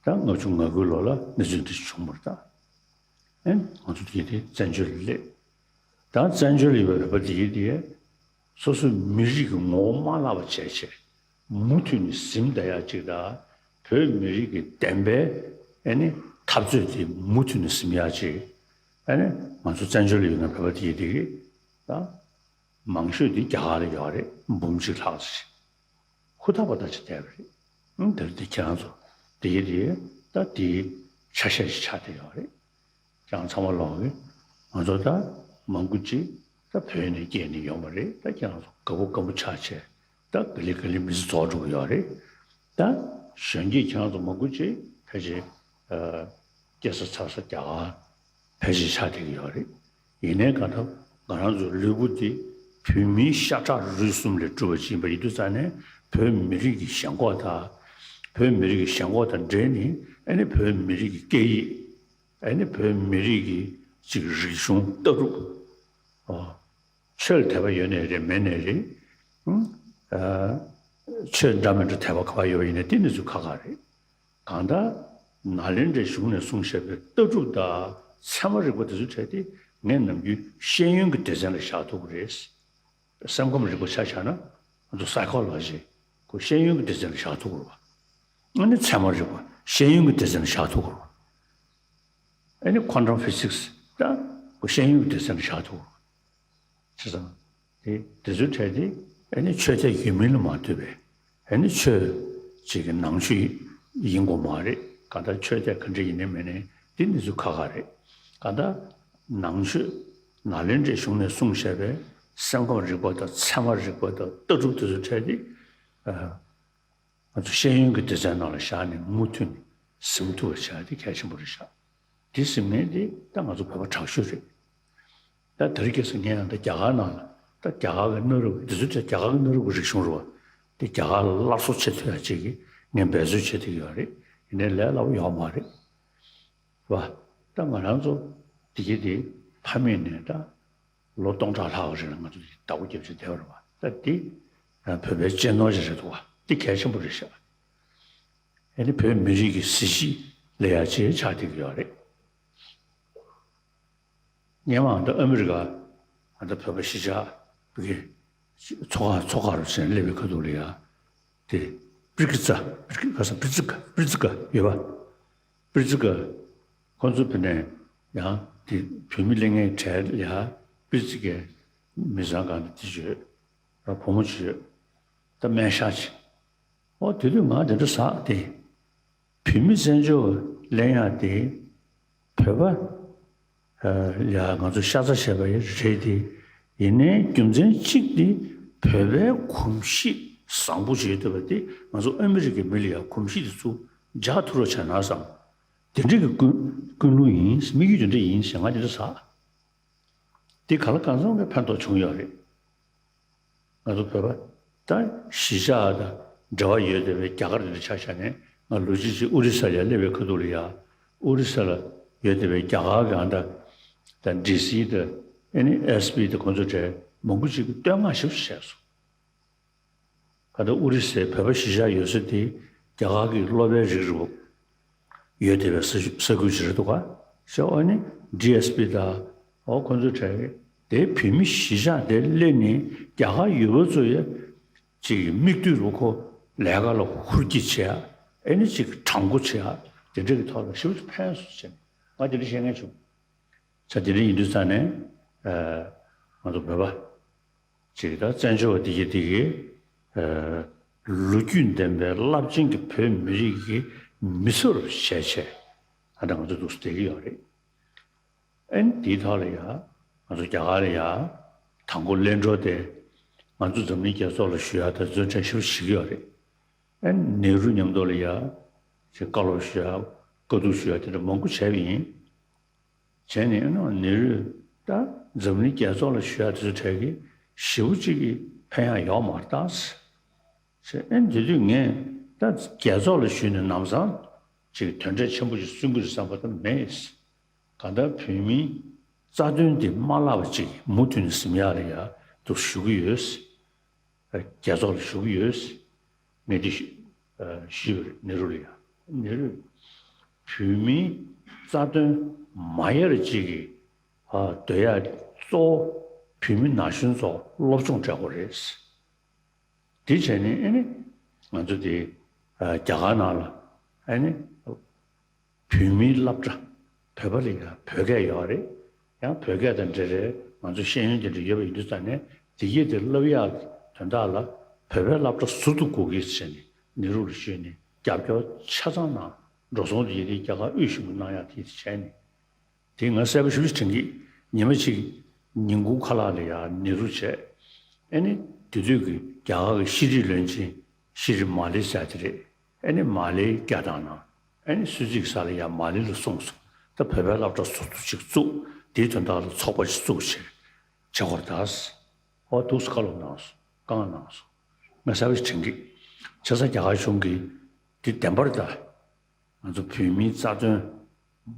ད་ལྔ་བཅུ་ང་དགུའི་ལོ་ལ་གནས་ཚུལ་འདི་བྱུང་བ་རེད་ད། ཨེ་ང་ཚོ་དེ་དེ་བཙན་བྱོལ་ལ་སླེབས། ད་བཙན་བྱོལ་ལ་ཡོད་པའི་བོད་པ་དེ་ཡིན་དེ། སོ་སོའི་མི་རིགས་ཀྱི་ངོ་བོ་མ་བརླག་པ་བྱས་བྱས། མུ་མཐུད་ནས་ཟིན་བསྡད་ཡག་ཅིག་དང་། བོད་མི་རིགས་ཀྱི་བདེན་པའི་ཨེ་ནི་འཐབ་རྩོད་དེ་མུ་མཐུད་ནས་ཟིན་ཡག་ཅིག་ཨེ་ནི་ང་ཚོ་བཙན་བྱོལ་ལ་ཡོད་མཁན་བོད་པ་དེ་ཡིན་དེ་གིས་ད། མང་ཤོས་དེ་རྒྱ་གར་ལ་ཡོད་རེད། འབུམ་གཅིག་ལྷག་ཙམ་ཞིག་ཧུར་ཐག་པ་ད་ཅིག་བསྡད་པ་རེད། ཨང་། དེར་དེ་ཁྱེད་རང་ཚོ་དེའི་དེ་ད་དེའི་ཆ་ཤས་ཤིག་ཆགས་བསྡད་ཡོད་རེད། ཁྱེད་རང་ཚང་མ་ལོག་གི། ང་ཚོ་ད་མང་པོ་ཅིག་ད་བོད་ནས་སྐྱེས་ནས་ཡོང་བ་རེད། ད་ཁྱེད་རང་ཚོ་དགའ་པོ་དགའ་པོ་ཆགས་བྱས། ད་ག་ལེ་ག་ལེ་མི་ཚེ་རྫོགས་འགྲོ་གི་ཡོད་རེད། ད་གཞོན་སྐྱེས་ཁྱེད་རང་ཚོ་མང་པོ་ཅིག་ཕལ་ཆེར། ཨ། སྐྱེས་ས་འཚར་ས་རྒྱ་གར་ཕལ་ཆེར་ཆགས་བསྡད་ཀྱི་ཡོད་རེད། ཡིན་ནའི་གང་ལྟར་ང་རང་ཚོའི་ལུས་པོ་འདི་བོད་མིའི་ཤ་ཁྲག་རུས་གསུམ་ལས་གྲུབ་པ་ཅིག་ཡིན་པ་ཡིན་དུས་ཙང་ནས། བོད་མི་རིགས་ཀྱི་ཞེན་ཁོག་དང་། བོད་མི་རིགས་ཀྱི་ཞེན་ཁོག་དང་འབྲེལ་ནས། ཨ་ནི་བོད་མི་རིགས་ཀྱི་སྐད་ཡིག་ཨ་ནི་བོད་མི་རིགས་ཀྱི་ཅིག་རིག་གཞུང་ལྟ་གྲུབ། ཨོ། ཆོས་ལ་དད་པ་ཡོད་ནའི་རེད། མེད་ནའི་རེད། ཨང་། ཨ། ཆོས་འདྲ་མི་འདྲ་དད་པ་ག་པར་ཡོད་པ་ཡིན་ནའི་དེ་ནི་ཚུར་ཁག་ཁག་རེད། གང་ལྟར་ནཱ་ལེནྡྲའི་གཞུང་ནས་གསུངས་བཞག་པའི་ལྟ་གྲུབ་དང་ཚད་མ་རིག་པ་དེ་ཚོའི་གྲས་དེ་ངས་ནམ་རྒྱུན་ཤེས་ཡོན་གྱི་སྡེ་ཚན་ལ་བཞག་ཐུབ་ཀྱི་རེད། སེམས་ཁམས་རིག་པ་ཆ་བཞག་ན་ང་ཚོ་སའི་ཁོ་ལོ་ཇི་ཁོ་ཤེས་ཡོན་གྱི་སྡེ་ཚན་ལ་བཞག་ཐུབ་ཀྱི་རེད་པ། ཨ་ནི་ཚད་མ་རིག་པ་ཤེས་ཡོན་གྱི་སྡེ་ཚན་ལ་བཞག་ཐུབ་ཀྱི་རེད་པ། ཨ་ནི་ཁོ་ཊམ་ཕི་སིག་སི་ད་ཁོ་ཤེས་ཡོན་གྱི་སྡེ་ཚན་ལ་བཞག་ཐུབ་ཀྱི་རེད་པ། བྱས་ཙང་། དེ་དེ་ཚོའི་གྲས་དེ་ཨ་ནི་ཆོས་དད་ཡོད་མིན་ལ་མ་ལྟོས་པའི་ཨ་ནི་ཆོས་ཅིག་གི་ནང་ཆོས་ཡིན་དགོས་མ་རེད། གང་ལྟར་ཆོས་དད་ག་འདྲ་ཡིན་ནའི་མིན་ནའི་དེ་ནི་ཚུར་ཁག་ཁག་རེད། གང་ལྟར་ནང་ཆོས་ནཱ་ལེནྡྲའི་གཞུང་ནས་གསུངས་བཞག་པའི་སེམས་ཁམས་རིག་པ་དང་ཚད་མ་རིག་པ་དང་ལྟ་གྲུབ་དེ་ཚོའི་གྲས་དེ། ཨ། ང་ཚོ་ཤེས་ཡོན་གྱི་སྡེ་ཚན་ནང་ལ་བཞག་ནས་མུ་མཐུད་ནས་ཟིན་ཐུབ་པ་བྱ་ཡ་དེ་གལ་ཆེན་པོ་རེད་ཤག་དེ་ཟིན་མཁན་དེ་ད་ང་ཚོ་བོད་པ་དྲག་ཤོས་རེད། ད་དེ་རིང་ཁ་སང་ངས་ཡང་ད་རྒྱ་གར་ནང་ལ་ད་རྒྱ་གར་གྱི་གནའ་རབས་འདི་ཚོ་ད་རྒྱ་གར་གྱི་གནའ་རབས་ཀྱི་རིག་གཞུང་རེད་པ། དེ་རྒྱ་གར་ལ་སླར་གསོ་བྱེད་ཐུབ་ཡ་ཅིག་གི་ངས་འབད་རྩོལ་བྱེད་བསྡད་ཀྱི་ཡོད་རེད། ཡིན་ནའི་ལས་སླ་པོ་ཡོད་མ་རེད། བ། ད་ང་རང་ཚོ་དེ་གི་དེ་ཕ་མེས་ནས་ད་ལོ་སྟོང་ཕྲག་ལྷག་རིང་ལ་ང་ཚོ་དེ་བདག་པོ་རྒྱབ་བྱས་བསྡད་པ་རེད་པ། ད་དེ་ཡང་བོད་པའི་གཅེས་ནོར་ཞིག་རེད་འདུག་པ། དེ་གལ་ཆེན་པོ་རེད་ཤག་ཨ་ནི་བོད་མི་རིགས་ཀྱི་གཟི་བརྗིད་ལས་ཡག་ཅིག་ཆགས་བསྡད་ཀྱི་ཡོད་རེད། སྔོན་མ་ད་ཨ་མི་རི་ཀ་ད་བོད་པ་གཞིས་ཆགས་བོད་ཀྱི་ཚོགས་ཁག་ཚོགས་ཁག་རུ་ཕྱིན་སླེབས་པའི་ཁ་ཐུག་ལ་ཡ། དེ་པྲི་ཀི་ཙ། པྲི་ཀི་ཁ་སང་པྲི་ཙི་ཀ། པྲི་ཙི་ཀ་ཡོད་པ། པྲི་ཙི་ཀ་ཁོང་ཚོ་བོད་ནས་ཡང་དེ་བོད་མི་སླེབས་མཁན་གྲས་ལ་ཡ་པྲི་ཙི་ཀའི་མི་ཚང་སྒང་ནས་དེ་ཅིག་ཡོད། ད་བུ་མོ་ཅིག་ཡོད། ད་སྨན་ཞག་ཅིག་ཨོ་དེ་དུས་ང་དེ་འདྲ་ཟག་དེ། བོད་མི་བཙན་བྱོལ་གླེང་ཡག་དེ་བོད་པ་ཡ་ང་ཚོ་ཤ་ཚ་བྱས་པ་རེད་དེ། ཡིན་ནའི་རྒྱུ་མཚན་གཅིག་དེ་བོད་པའི་གོམས་གཤིས་བཟང་པོ་བྱེད་ཐུབ་པ་དེ་ང་ཚོ་ཨ་མི་རི་ཀའི་མི་ལ་ཡང་གོམས་གཤིས་དེ་ཚུར་འཇགས་ཐུབ་རོགས་བྱས་ན་བསམ། དེ་འདྲ་གི་ཀུན་ཀུན་སློང་ཡིན། དམིགས་ཡུལ་དེ་འདྲ་ཡིན་ཞེས་ང་དེ་འདྲ་ཟ། དེ་ག་ལ་གང་འཚམ་གྱི་ཕན་ཐོགས་བྱུང་ཡོད་རེད། ང་ཚོ་བོད་པ་ད་གཞིས་ཆགས་དང་འབྲེལ་བ་ཡོད་བསྡད་པའི་རྒྱ་གར་འདི་འདྲ་ཆ་བཞག་ནས། ང་ལོ་གཅིག་ཅིག་ཨོ་རི་ས་ལ་སླེབས་པའི་ཁ་ཐུག་ལ་ཡ། ཨོ་རི་ས་ལ་ཡོད་བསྡད་པའི་རྒྱ་གར་གྱི་ཨ་ད་ད་ཌི་སི་དང་ཨེ་ནི་ཨེས་པི་དང་ཁོང་ཚོ་གྲས་མང་པོ་ཅིག་གིས་བསྟོད་བསྔགས་ཞེ་པོ་བྱས་སོང་། ད་ལྟ་ཨོ་རི་སའི་བོད་པ་གཞིས་ཆགས་ཡོད་ས་དེ་རྒྱ་གར་གྱི་སློབ་པའི་རིགས་རུ་ཡོད་བསྡད་པའི་ས་ས་ཁུལ་ཞིག་རེད་འདུག་ག་ཞེས། ཨ་ནི་ཌི་ཨེས་པི་དང་འོ་ཁོང་ཚོའི་གྲས་ཀྱིས་དེ་བོད་མི་གཞིས་ཆགས་དེ་སླེབས་ནས་རྒྱ་གར་ཡུལ་པ་ཚོ་ཡ་ཅིག་མིག་ལྟོས་རུ་ཁོ་ལས་ཀ་ལ་ཧུར་གྱིས་བྱེད་ཡ། ཨེ་ནི་ཅིག་དྲང་པོ་བྱེད་ཡ། དེ་འདྲ་གི་ཐོག་ལ་ཞེ་པོ་ཅིག་ཕན་སོང་ཟེར་ནས་ང་དེ་འདྲ་བཤད་མཁན་བྱུང་། ས་དེ་འདྲ་ཡིན་དུས་ཙང་ནས་ཨ་ང་ཚོ་བོད་པ་ཅིག་ད་བཙན་བྱོལ་བ་འདི་གི་འདི་གི་ཨ་ལོ་རྒྱུས་ལྡན་པའི་རླབས་ཆེན་གྱི་བོད་མི་རིགས་ཀྱི་མི་ཚེ་རུ་བྱས་བྱས་ཨ་ད་ང་ཚོ་འདུག་སེ་བསྡད་ཀྱི་ཡོད་རེད། ཨ་ནི་དེའི་ཐོག་ལ་ཡ་ང་ཚོ་རྒྱ་གར་ལ་ཡ་དང་པོ་གླེང་འགྲོ་དེ་ང་ཚོ་འཛམ་གླིང་རྒྱལ་ཚོགས་ལ་ཞུ་ཡ་ད་བརྩོན་འགྲུས་ཞེ་པོ་ཞིག་ཡོད་རེད། ཨ་ནི་ནེ་རུ་མཉམ་དུ་ལ་ཡ་ཅིག་བཀའ་སློབ་ཞུ་ཡ་བཀའ་བསྡུར་ཞུ་ཡ་དེ་འདྲ་མང་པོ་བྱས་པ་ཡིན། བྱས་ནས་ཨ་ནི་ནེ་རུས་ད་འཛམ་གླིང་རྒྱལ་ཚོགས་ལ་ཞུ་ཡ་དེ་ཚོ་གྲས་ཀྱི་ཞེ་པོ་ཅིག་གི་ཕན་ཡག་ཡོག་མ་རེད་ད། ཞེས་ཨེ་འདི་དུས་ངས་ད་རྒྱལ་ཚོགས་ལ་ཞུས་ནས་ལམ་སང་ཅིག་དོན་འབྲས་ཆེན་པོ་ཞིག་སོན་གྱི་རེད་བསམ་པ་ད་མེད། གང་ལྟར་བོད་མིའི་རྩ་དོན་འདི་མ་བརླག་པ་ཅིག་མུ་མཐུད་ནས་ཟིན་ཡག་ལ་ཡ་འདུག་ཞུ་གི་ཡོད། རྒྱལ་ཚོགས་ལ་ཞུ་གི་ཡོད། ངས་འདི་ཞུ་ཞུས་པ་རེད་ནེ་རུ་ལ་ཡ། ནེ་རུས་བོད་མིའི་རྩ་དོན་མ་ཡལ་ཅིག་གི་སྡོད་ཡག་གཙོ་བོ་བོད་མི་ན་གཞོན་ཚོ་སློབ་སྦྱོང་སྤྲད་དགོས་རེད། དེ་བྱས་ནས་ཨ་ནི་ང་ཚོ་དེ་རྒྱ་གར་ནང་ལ་ཨ་ནི་བོད་མིའི་སློབ་གྲྭ་བོད་པ་ལ་ཡང་བོད་སྐད་ཡོད་རེད། ཡང་བོད་སྐད་དང་འབྲེལ་བའི་ང་ཚོ་ཤེས་ཡོན་དེ་འདྲ་ཡོད་པ་ཡིན་དུས་ཙང་ནས་དེ་གས་དེ་བསླབ་ཡག་དོན་དག་ལ་བོད་པའི་སློབ་གྲྭ་ཟུར་དུ་དགོས་ཀྱི་ཟེར་ནས་ནེ་རུ་ལ་ཞུས་ནས་རྒྱབ་སྐྱོར་ཆ་ཚང་གནང་། འགྲོ་སོང་དེ་ཡས་དེ་རྒྱ་གར་དབུས་གཞུང་གིས་གནང་ཡག་དེ་དེ་བྱས་ནས། དེ་ང་གསལ་པོ་ཞེ་པོ་ཅིག་དྲན་གྱི། ཉི་མ་གཅིག་ཉིན་གུང་ཁ་ལག་ལ་ཡར་ནེ་རུ་བྱས། ཨེ་ནི་དེ་དུས་ཀྱི་རྒྱ་གར་གྱི་ཤེས་རིག་བློན་ཆེན་ཤྲི་མ་ལི་ཟེར་དེ་རེད། ཨེ་ནི་མ་ལིའི་སྐད་བཏང་ན། ཨེ་ནི་སུད་སི་གི་ས་ལ་ཡར་མ་ལི་ལ་སོང་སོང་། ད་བོད་པའི་སློབ་གྲྭ་ཟུར་དུ་ཅིག་བཙུགས། དེའི་དོན་དག་ལ་ཚོགས་པ་ཞིག་བཙུགས་བྱས་བྱེད་དགོས་རེད་ད། ཨོ་འདུག་སེ་བཀའ་སློབ་གནང་སོང་། བཀའ་མངགས་གནང་སོང་། ང་གསལ་པོ་ཞིག་དྲན་གྱི། བྱས་ཙང་རྒྱ་གར་གཞུང་གིས་དེ་བདེན་པ་རེད་ད། ང་ཚོ་བོད་མིའི་རྩ་དོན་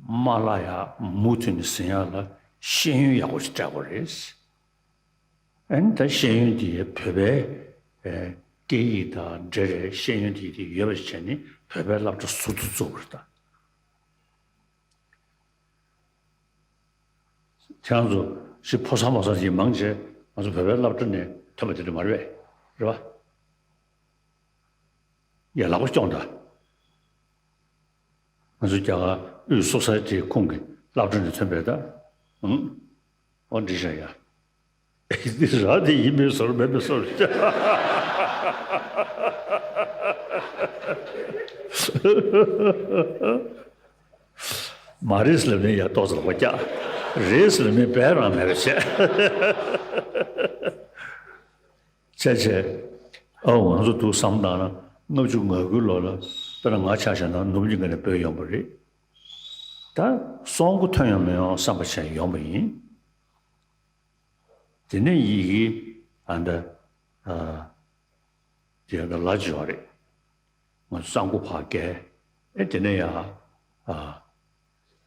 མ་བརླག་ཡག་མུ་མཐུད་ནས་ཟིན་ཡག་ལ་ཤེས་ཡོན་ཡག་པོ་ཞིག་སྤྲད་དགོས་རེད། ཨ་ནི་ད་ཤེས་ཡོན་དེ་བོད་པའི་ཨེ་སྐད་ཡིག་དང་འབྲེལ་བའི་ཤེས་ཡོན་དེ་དེ་ཡོད་པ་ཞིག་བྱས་ནས་བོད་པའི་སློབ་གྲྭ་ཟུར་དུ་བཙུགས་པ་རེད་ད། ཁྱེད་རང་ཚོ་ཞིག་ཕོ་གསར་མོ་གསར་ཞིག་མང་ཆེ་ང་ཚོ་བོད་པའི་སློབ་གྲྭ་ནས་ཐོན་པ་དེ་འདྲ་མ་རེད་པས། རེད་པ། ཡ་ལག་པ་སྐྱོང་དང་། ང་ཚོ་རྒྱ་གར་དབུས་སོ་སའི་ཊིའི་ཁོངས་ཀྱི་སློབ་གྲྭ་ནས་ཐོན་པའི་ད། ཨང་། ཨོ་འགྲིག་ཤག་ཡ། འདི་ར་དེ་ཡིན་མིན་ཟེར་མེད་མིན་ཟེར། མ་རེད་ལབ་ནས་ཡ་ཏོག་ཙམ་ལག་པ་བཀྱག་རེད་ལབ་ནས་བས་རང་མེད་པ་བྱས། བྱས་བྱས། ཨའོ་ང་ཚོ་འདུག་བསམ་བཏང་ན་ལྔ་བཅུ་ང་དགུའི་ལོ་ལ་དཔེར་ན་ང་ཆ་བཞག་ན་ནུབ་གླིང་ག་ནས་བུད་ཡོང་པ་རེད། ད་སོང་གོ་ཐོན་ཡོང་མི་ཡོང་བསམ་པ་བྱས་ཡོང་པ་ཡིན། དེ་ནས་ཡི་གེ་ཨ་འདྲ་ཨ་དེ་ཡང་ད་ལ་འཇོག་རེད། ང་གཙང་པོ་ཕར་བཀལ། ཨེ་དེ་ནས་ཡ་ཨ་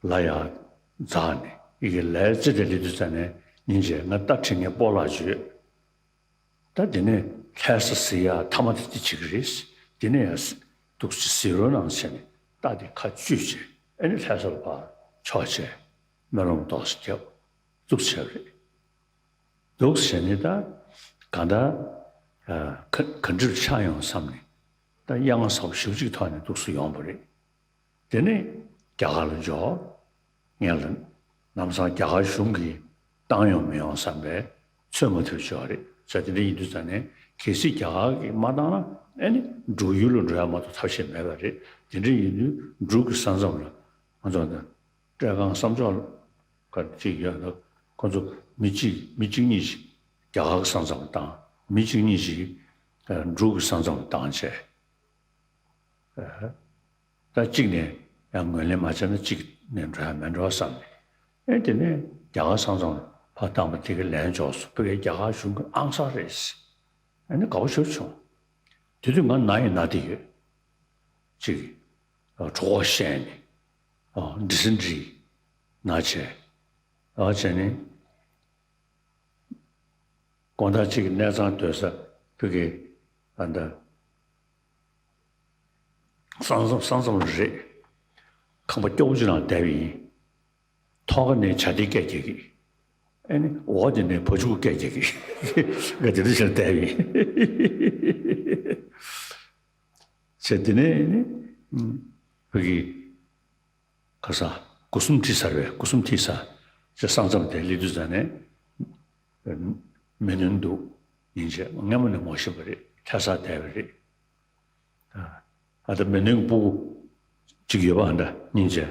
ལ་ཡ་འཛག་ནས་ཡི་གེ་ལས་ཙི་དེ་ལི་དུ་ཙ་ནས་ཉིན་བྱས་ང་རྟ་ཁྲིད་མཁན་སྤོ་ལགས་བརྗོད། ད་དེ་ནས་ལྷ་ས་ཟེར་ཡ་མཐའ་མ་དེ་དེ་བྱེད་ཀྱི་རེད། དེ་ནས་ཡ་འདུག་སེ་ཟེར་རོ་ནང་བྱས་ནས་རྟ་དེ་ཁ་གཅུས་བྱས་ཨེ་ནས་ལྷ་ས་ལ་ཕར་ཕྱོགས་བྱས་སྨོན་ལམ་ཏོག་ཙམ་བརྒྱབ། འདུག་སེ་བྱས་པ་རེད། འདུག་སེ་བྱས་ནས་ད་གང་ལྟར་ཨ་ག་ག་འདྲ་ཆགས་ཡོང་བསམ་ནས་ད་གཡང་ཟ་བ་ཞེ་པོ་ཅིག་ཐོག་ནས་འདུག་སེ་ཡོང་བ་རེད། དེ་ནས་རྒྱ་གར་ལ་འབྱོར། ངས་ལ་ལམ་སང་རྒྱ་གར་གཞུང་གིས་བཏང་ཡོང་མི་ཡོང་བསམ་པའི་ཚོད་མ་ཐུབ་ཅིག་ཡོད་རེད། བྱས་དེ་འདྲ་ཡིན་དུས་ཙང་ནས་ གལ་སྲིད་རྒྱ་གར་གྱིས་མ་བཏང་ན་ཨ་ནི་འབྲུག་ཡུལ་ལ་འགྲོ་ཡ་མ་གཏོགས་ཐབས་ཤེས་མེད་པ་རེད། དེ་འདྲ་ཡིན་དུས་འབྲུག་གི་ས་མཚམས་ལ་ང་ཚོ་འདི་བཀྲས་ཁང་བསམ་འཇོག་ག་ཅིག་ཡོད་འདུག་ཁོ་ཚོ་མི་གཅིག་མི་གཅིག་གཉིས་ཤིག་རྒྱ་གར་གྱི་ས་མཚམས་ལ་བཏང་། མི་གཅིག་གཉིས་ཤིག་འབྲུག་གི་ས་མཚམས་ལ་བཏང་བྱས། ད་གཅིག་ནས་ཡང་ངོས་ལེན་མ་བྱས་ན་གཅིག་ནས་འགྲོ་ཡ་མེད་འགྲོ་བསམ་ནས། ཨེ་དེ་ནས་རྒྱ་གར་ས་མཚམས་ཕར་བཏང་པ་དེ་ག་ལན་འཇོག་སོང་། ཕ་གིའི་རྒྱ་གར་གཞུང་གི་ཨང་གསར་རེད། ཨ་ནི་དགའ་པོ་ཞེ་པོ་བྱུང་། དེ་དུས་ང་ན་ཡི་ན་དེ་ཡོད། གཅིག་གྲོད་ཁོག་བཤལ་ནས་ཌི་སེན་ཊི་རི་ན་བྱས། ཨ་བྱས་ནས། དགོང་དག་གཅིག་གི་གནས་ཚང་སྡོད་ས་ཕ་གིའི་ཨ་ད་ས་མཚམས་ས་མཚམས་རེད། ཁང་པ་སྐྱོ་པོ་ཅིག་ནང་བསྡད་པ་ཡིན། ཐོག་ཁ་ནས་བྱ་དེ་སྐད་རྒྱག་གི། ཨ་ནི་འོག་དེ་ནས་བ་ཕྱུགས་སྐད་རྒྱག་གི། ང་དེ་འདྲ་བྱས་བསྡད་པ་ཡིན། བྱས་དེ་ནས་ཨ་ནི་ཕ་གི་ཁ་ས་སྒོ་གསུམ་ཁྲིད་ཚར་བས། སྒོ་གསུམ་ཁྲིད་ཚར། ཅེས་ས་མཚམས་དེར་སླེབས་དུས་ཙ་ནས་མེ་སྣོན་འདུག་ཡིན་བྱས་སྔ་མོ་ནས་ངོ་ཤེས་པ་རེད། ལྷ་སར་བསྡད་པ་རེད། ཨ་ད་མེ་སྣོན་གྱི་སྤུ་གུ་གཅིག་ཡོད་པ་ཨ་འདྲ་སྙིང་རྗེ།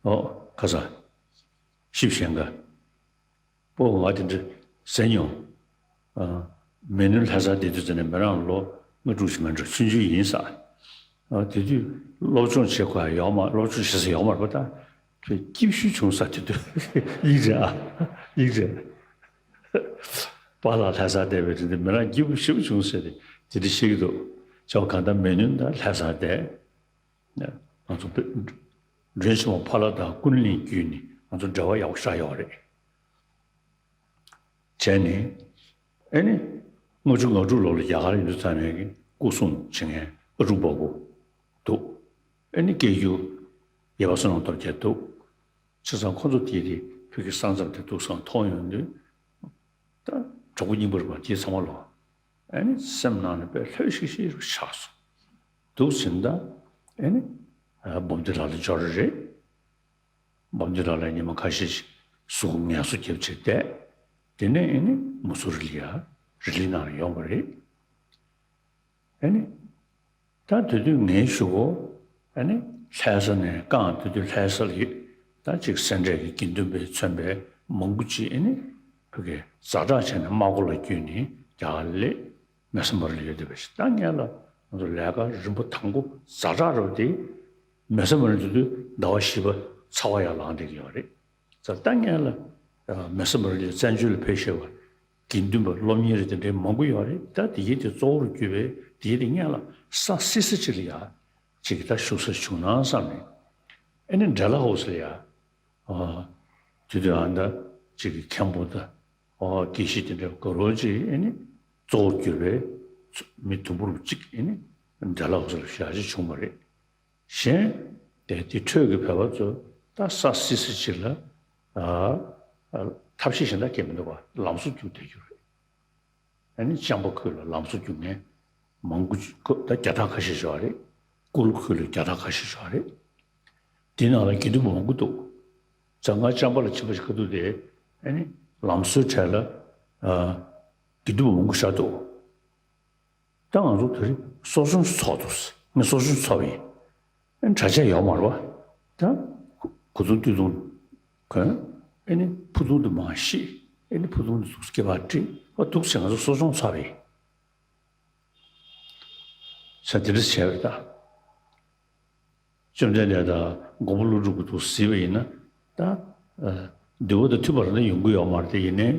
ཨོ་ཁ་ས་ཤིབ་ཞན་ག་སྤོ་ང་དེ་འདྲ་ཟེར་མྱོང་། ཨ། མེ་ནུ་ལྷ་སར་བསྡད་དུས་ཙམ་ནས་མོ་རང་ལོ་ལྔ་དྲུག་ཅིག་མ་འགྲོ་ཆུང་ཆུང་ཡིན་ས། ཨ། དེ་དུས་སློབ་སྦྱོང་བྱེད་དགོས་ཡ་ཡོག་མ། སློབ་སྦྱོང་བྱེད་ས་ཡོག་མ་རེད་པ། ད་ཁྱོད་སྐྱིད་ཤོས་བྱུང་ས་དེ་དུས་ཡིན་རེད་ཨ། ཡིན་རེད། པཱ་ལགས་ལྷ་སར་བསྡད་པའི་དུས་དེ་མོ་རང་སྐྱིད་པོ་ཞེ་པོ་བྱུང་ཟེར་ཏེ་དེ་འདྲ་བཤད་ཀྱི་འདུག་ཅོག་གང་ལྟར་མེ་ནུ་ད་ལྷ་སར་བསྡད། ང་ཚོ་བོད་མགྲོན་ཆེན་མོ་ཕ་ལྷ་དང་ཀུན་གླིང་བརྒྱུད་ནས་ང་ཚོ་འབྲེལ་བ་ཡག་པོ་ཞེ་དྲག་ཡོད་རེད། བྱས་ནས་ཨེ་ནི་ལྔ་བཅུ་ང་དྲུག་ལོ་ལ་རྒྱ་གར་ཡིན་དུས་ཙམ་ནས་ཀྱི་སྐུ་སྲུང་བྱེད་མཁན་ཨ་ཀྲུག་པ་པོ་འདུག་ཨེ་ནི་སྐད་སྒྱུར་ཡེ་བ་བསོད་ནམས་སྟོབས་རྒྱལ་འདུག་བྱས་ཙང་ཁོ་ཚོ་དེ་དེ་བོད་ཀྱི་ས་མཚམས་དེ་འདུག་སེ་མཐོང་ཡོང་དུས། ད་གྲོགས་པོ་རྙིང་པ་རེད་པ། དེ་ཚང་མ་ལོ། ཨ་ནི་སེམས་ནང་ནས་དཔེ་ལྷོད་ཤིག་ཤིག་རུ་ཆགས་སོང་། འདུག་ཟིན་ད། ཨ་ནི་ཨ་འབུམ་སྡེ་ལགས་ལ་འབྱོར་རེད། འབུམ་སྡེ་ལགས་ལ་ཉི་མ་ཁ་ཤས་ཤིག་གཟུགས་པོ་ངལ་གསོ་རྒྱབ་བྱས་བསྡད། དེ་ནས་ཨ་ནི་མུ་སུ་རི་ལི་ཡ་རི་ལི་ནང་ལ་ཡོང་བ་རེད། ཨ་ནི། ད་དེ་དུས་ངའི་གཞུག་གུ་ཨ་ནི་ལྷ་ས་ནས་རྐང་དེ་དུས་ལྷ་ས་ལ་ཡོད། ད་ཅིག་སེ་འབྲས་ཀྱི་དགེ་འདུན་པས་མཚོན་པའི་མང་པོ་ཅིག་ཨ་ནི་ཕ་གིར་ཛ་དྲག་བྱས་ནས་རྨ་སྒོ་ལ་བརྒྱུད་ནས་རྒྱ་གར་སླེབས། མེ་བཟའ་མ་རི་ལ་ཡོད་བསྡད་པ་ཞིག་ད་ངས་ལ་ང་ཚོ་ལས་ཀ་རིམ་པ་དང་པོ་ཛ་དྲག་རེད་པ། དེ་མེ་བཟའ་མ་རི་དེ་དུས་ཟླ་བ་བཞི་པ་ཚ་བ་ཡར་ལངས་བསྡད་ཀྱི་ཡོད་རེད། ཙང་ད་ངས་ལ་མེ་བཟའ་མ་རི་ལ་བཙན་བྱོལ་ལ་ཕེབས་བཞིན་པ་དགེ་འདུན་པ་སློབ་གཉེར་དེ་འདྲའི་མང་པོ་ཡོད་རེད། ད་དེ་ཡིན་དེ་གཙོ་བོར་གྱུར་པའི་དེ་ཡིན་དེ་ངས་ལ་ས་བསིལ་ས་ཅིག་ལ་ཡ་ཅིག་ད་བཞུགས་ས་བྱུང་ན་བསམ་ནས། ཨ་ནི་འབྲེ་ལ་ཧོ་སི་ལ་ཡ། ཨ། དེ་དུས་ཨ་ད་ཅིག་གི་མཁན་པོ་ད། ཨ། དགེ་བཤེས་དེ་འདྲ་ག་རོ་ཅིག་ཨ་ནི་གཙོ་བོར་གྱུར་པའི་མི་དུམ་བུར་གཅིག་ཨ་ནི་འབྲེ་ལ་ཧོ་སི་ལ་བཞག་ཅིག་བྱུང་བ་རེད། གཞན་དེ་དེ་འཕྲོས་ཀྱི་བོད་པ་ཚོ་ད་ས་བསིལ་ས་ཅིག་ལ། ཨ། ཨ། ཐབས་ཤེས་གཞན་དག་གས་མི་འདུག་པ། ལམ་བཟོ་རྒྱུགས་བསྡད་རྒྱུ་རེད། ཨ་ནི་ལྕང་པ་ཁུལ་ལ་ལམ་བཟོ་རྒྱུགས་མཁན་མང་པོ་ཅིག་ད་བརྒྱ་ཕྲག་ཁ་ཤས་ཤིག་ཡོད་རེད། ཀོ་ལི་ཁུལ་ལ་བརྒྱ་ཕྲག་ཁ་ཤས་ཤིག་ཡོད་རེད། དེ་ནང་ལ་དགེ་འདུན་པ་མང་པོ་འདུག་ཙང་ང་ལྕང་པ་ལ་ཕྱིན་པ་ཞིག་ཁ་ཐུག་དེ་ཨ་ནི་ལམ་བཟོའི་གྲས་ལ། ཨ། དགེ་འདུན་པ་མང་པོ་ཞིག་འདུག་ད་ང་ཚོ་དེ་རིང་གསོ་སྦྱོང་ཚོགས་འདུག་ངས་གསོ་སྦྱོང་ཚོགས་པ་ཡིན། ཨ་ནི་གྲྭ་ཆས་ཡོད་མ་རེད་པ། ད་གོས་ཐུང་སྟོད་ཐུང་གོན། ཨ་ནི་ཕུ་ཐུང་དུ་མ་བཤིག་ཨ་ནི་ཕུ་ཐུང་དུ་སྐེད་པར་དཀྲིས། ཨ་འདུག་ཟེར་ང་ཚོ་གསོ་སྦྱོང་ཚོགས་པ་ཡིན། ས་དེ་འདྲ་བྱས་པ་རེད་ད། བཅོམ་ལྡན་འདས་དང་མགོན་པོ་ཀླུ་སྒྲུབ་ཀྱི་འདུག་གཟིགས་པ་ཡིན་ན། ད་ཨ་འདུལ་བ་དང་མཐུན་པ་རེད་ན་ཡོང་གི་ཡོད་མ་རེད་དེ། ཡིན་ནའི་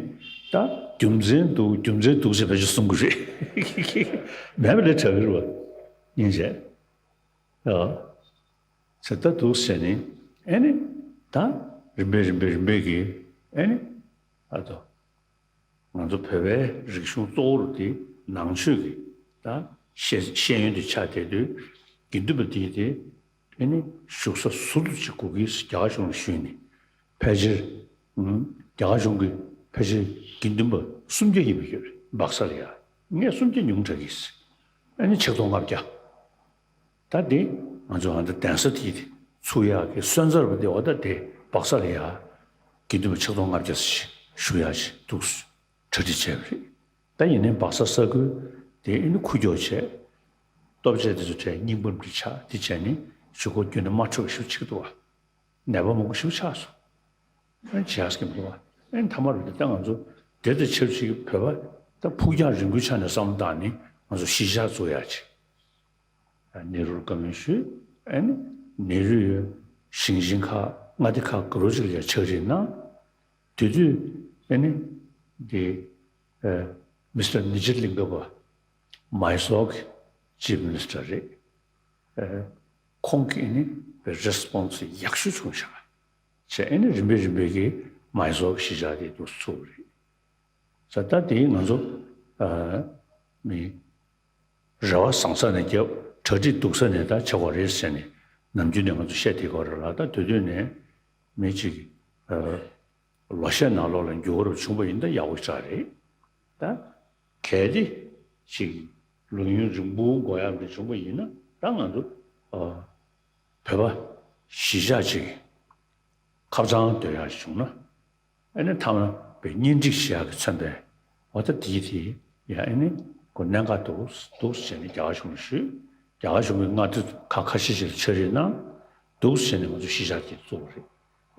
ད་རྒྱུ་མཚན་འདུག་རྒྱུ་མཚན་འདུག་ཅེས་ཕལ་ཆེར་གསུང་གི་རེད། མེད་པ་ལས་དྲག་གི་རེད་པ། སྙིང་རྗེ། ཨ། ཚེ་ད་འདུག་ཟེར་ནས་ཨེ་ནི་ད་རིམ་པས་རིམ་པས་རིམ་པས་ཀྱིས་ཨེ་ནི་ཨ་ད། ང་ཚོ་བོད་པའི་རིག་གཞུང་གཙོ་བོ་རུ་དེ་ནང་ཆོས་ཀྱི་ད་ཤེས་ཤེས་ཡོན་དེ་ཆགས་བསྡད་དུས་དགེ་འདུན་པ་དེ་དེ་ཨེ་ནི་བཞུགས་ས་ཟུར་དུ་ཅིག་དགོས་ཀྱི་རྒྱ་གར་གཞུང་ལ་ཞུས་ནས་ཕལ་ཆེར་ཨུམ་རྒྱ་གར་གཞུང་གི་ཕལ་ཆེར་དགེ་འདུན་པ་སུམ་བརྒྱ་ཡིན་པ་ཡོད་རེད། སྦག་ས་ལ་ཡ་ངས་སུམ་བརྒྱ་ཉུང་དྲགས་ཀྱི་ཨེ་ནི་ཆིག་སྟོང་ལྔ་བརྒྱ། ད་འདི་ང་ཚོ་ཨ་ད་གདན་ས་དེ་ཚུགས་ཡག་གི་སོན་རྩ་རུ་འདི་འོ་ད་དེ་སྦག་ས་ལ་ཡ་དགེ་འདུན་པ་ཆིག་སྟོང་ལྔ་བརྒྱ་ཞིག་བཞུགས་ཡག་ཅིག་འདུག་གྲ་སྒྲིག་བྱས་པ་རེད། ད་ཡིན་ནའི་སྦག་ས་ས་ཁུལ་ དེ་ཨེ་ནི་ཁུ་སྐྱོག་བྱས། ལྟོ་ཆས་དེ་ཚོ་བྲལ་རྙིང་པ་འདྲ་ཆགས། དེ་བྱས་ནས་གཞུག་གུ་རྒྱུན་ནས་དམར་ཁྲོད་ཞིག་ཆགས་འདུག་བ། ནད་པ་མང་པོ་ཞིག་ཆགས་སོང་། ཨ་ནི་བྱེད་ཡག་གི་མི་འདུག་བ། ཨ་ནི་མཐའ་མར་དེ་ལྟ་ང་ཚོ་དེ་དང་ཆབས་ཅིག་བོད་པ་ད་ཕུགས་རྒྱང་རིང་པོའི་ཆ་ནས་བསམ་བློ་བཏང་ནས་ང་ཚོ་གཞིས་ཆགས་བཙུགས་ཡག་ཅིག་ནེ་རུར་བཀའ་མོལ་ཞུས། ཨ་ནི་ནེ་རུ་ཡི་ཞིང་ཆེན་ཁག་མངའ་སྡེ་ཁག་ག་རུ་ཅིག་ལ་ཕྱག་བྲིས་གནང་། དེ་དུས་ཨ་ནི་འདི་ཨ་མི་སི་ཊར་ནི་ཇར་ལིང་ག་པ་མའི་སོར་གྱི་ཅིབ་མི་ནི་སི་ཊར་རེད། ཨ་ཁོང་གིས་ཨ་ནི་རེ་སི་པོན་སི་ཡག་ཤོས་བྱུང་ཤག་བྱས་ཨ་ནི་རིམ་པས་རིམ་པས་ཀྱིས་མའི་སོར་གྱི་གཞིས་ཆགས་དེ་འདུག་སེ་བཙུགས་པ་རེད། ས་ད་དེ་ང་ཚོ་ཨ་མི་རེ་བ་བཟང་ས་ནས་བརྒྱབ། གྲ་སྒྲིག་སྡུག་ས་ནས་ད་བྱེད་དགོས་རེད་ཟེར་ནས་ནམ་རྒྱུན་ནས་ང་ཚོ་བཤད་བསྡད་ཀྱི་ཡོད་རེད་ལ། ད་དེ་དུས་ནས་མི་གཅིག་ཨ་ལོ་ཤས་ནང་ལོགས་ལ་འགྱུར་བ་རུ་བྱུང་པ་ཡིན་ན་ད་ཡག་པོ་ཞེ་དྲག་རེད། ད་གལ་ཏེ་ཅིག་ལོ་ཡུན་རིང་པོ་འགོར་ཡག་འདྲ་བྱུང་པ་ཡིན་ན་ད་ང་ཚོ་ཨ་བོད་པ་གཞིས་ཆགས་ཅིག་ཁ་བྱང་སྡོད་ཡག་བྱུང་ན། ཨ་ནི་མཐའ་མ་པའི་གཉེན་སྒྲིག་བྱེད་ཡག་གི་མཚོན་པའི་འོ་ད་དེའི་དེ་ཡང་ཨ་ནི་ཁོ་གནད་འགག་འདུག་འདུག་བྱས་ནས་རྒྱ་གར་གཞུང་ལ་ཞུས། རྒྱ་གར་གཞུང་གིས་མངའ་སྡེ་ཁག་ཁ་ཤས་ཤིག་ལ་ཕྱག་བྲིས་གནང་། འདུག་བྱས་ནས་ང་ཚོ་གཞིས་ཆགས་དེ་བཙུགས་པ་རེད།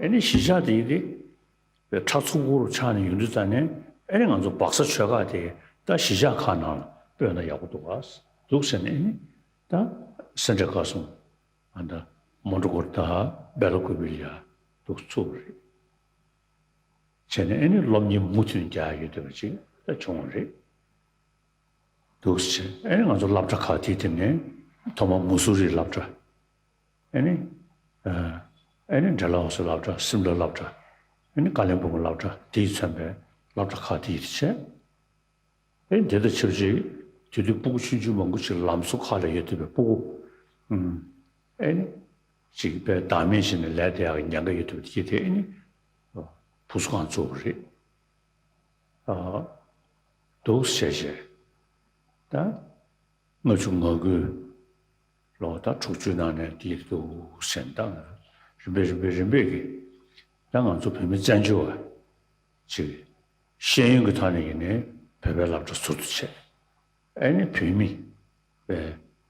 ཨ་ནི་གཞིས་ཆགས་དེའི་དེ་པའི་ཁྲག་འཚུབ་པོ་རུ་ཆགས་ནས་ཡོང་དུས་ཙ་ནས་ཨ་ནི་ང་ཚོ་སྦག་ས་ཆོལ་ཁ་དེ་ད་གཞིས་ཆགས་ཁག་ནང་ལ་སྤོས་ན་ཡག་པོ་འདུག་ག་འདུག་བྱས་ནས་ཨ་ནི་ད་སེ་འབྲས་དགའ་གསུམ། ཨ་ད་མོན་གྷོ་དང་སྦེལ་ཀོབ་ལ་ཡ་འདུག་བཙུགས་པ་རེད། བྱས་ནས་ཨ་ནི་སློབ་གཉེར་མུ་མཐུད་རྒྱག་ཡོད་བསྡད་པ་ཅིག་ད་བྱུང་བ་རེད། འདུག་སེ་བྱས་ཨ་ནི་ང་ཚོ་སློབ་གྲྭ་ཁག་དེའི་སྟེང་ནས་ཐོག་མར་མུ་སུ་རིའི་སློབ་གྲྭ། ཨ་ནི་ཨ་ཨ་ནི་ཌལ་ཧོ་སི་སློབ་གྲྭ། སིམ་ལ་སློབ་གྲྭ། ཨ་ནི་ཀ་ལིམ་པོང་གི་སློབ་གྲྭ། དེས་མཚོན་པའི་སློབ་གྲྭ་ཁག་དེ་ཡིས་བྱས། ཨེ་འདི་དང་ཆབས་ཅིག་དེ་དུས་སྤུ་གུ་ཆུང་ཆུང་མང་པོ་ཅིག་ལམ་བཟོ་ཁག་ལ་ཡོད་བསྡད་པའི་སྤུ་གུ། ཨུམ། ཨེ་ནི། ཅིག་དཔེ་བདག་མེད་བྱས་ནས་ལས་དེ་ཡག་གི་ཉེན་ཁ་ཡོད་བསྡད་པ་དེ་ཨེ་ནི། བུ་གསོ་ཁང་བཙུགས་པ་རེད། ཨ། འདུག་སེ་བྱས་བྱས། ད། ལྔ་བཅུ་ང་དགུའི་ལོ་ད་དྲུག་ཅུའི་ནང་ནས་དེ་འདུག་ཟེར་ད། རིམ་པས་རིམ་པས་རིམ་པས་ཀྱིས་ད་ང་ཚོ་བོད་མི་བཙན་བྱོལ་བ་ཅིག་ཤེས་ཡོན་གྱི་ཐོག་ནས་ཡིན་ནའི་བོད་པའི་སློབ་གྲྭ་ཟུར་དུ་བྱས། ཨེ་ནི་བོད་མི་པའི་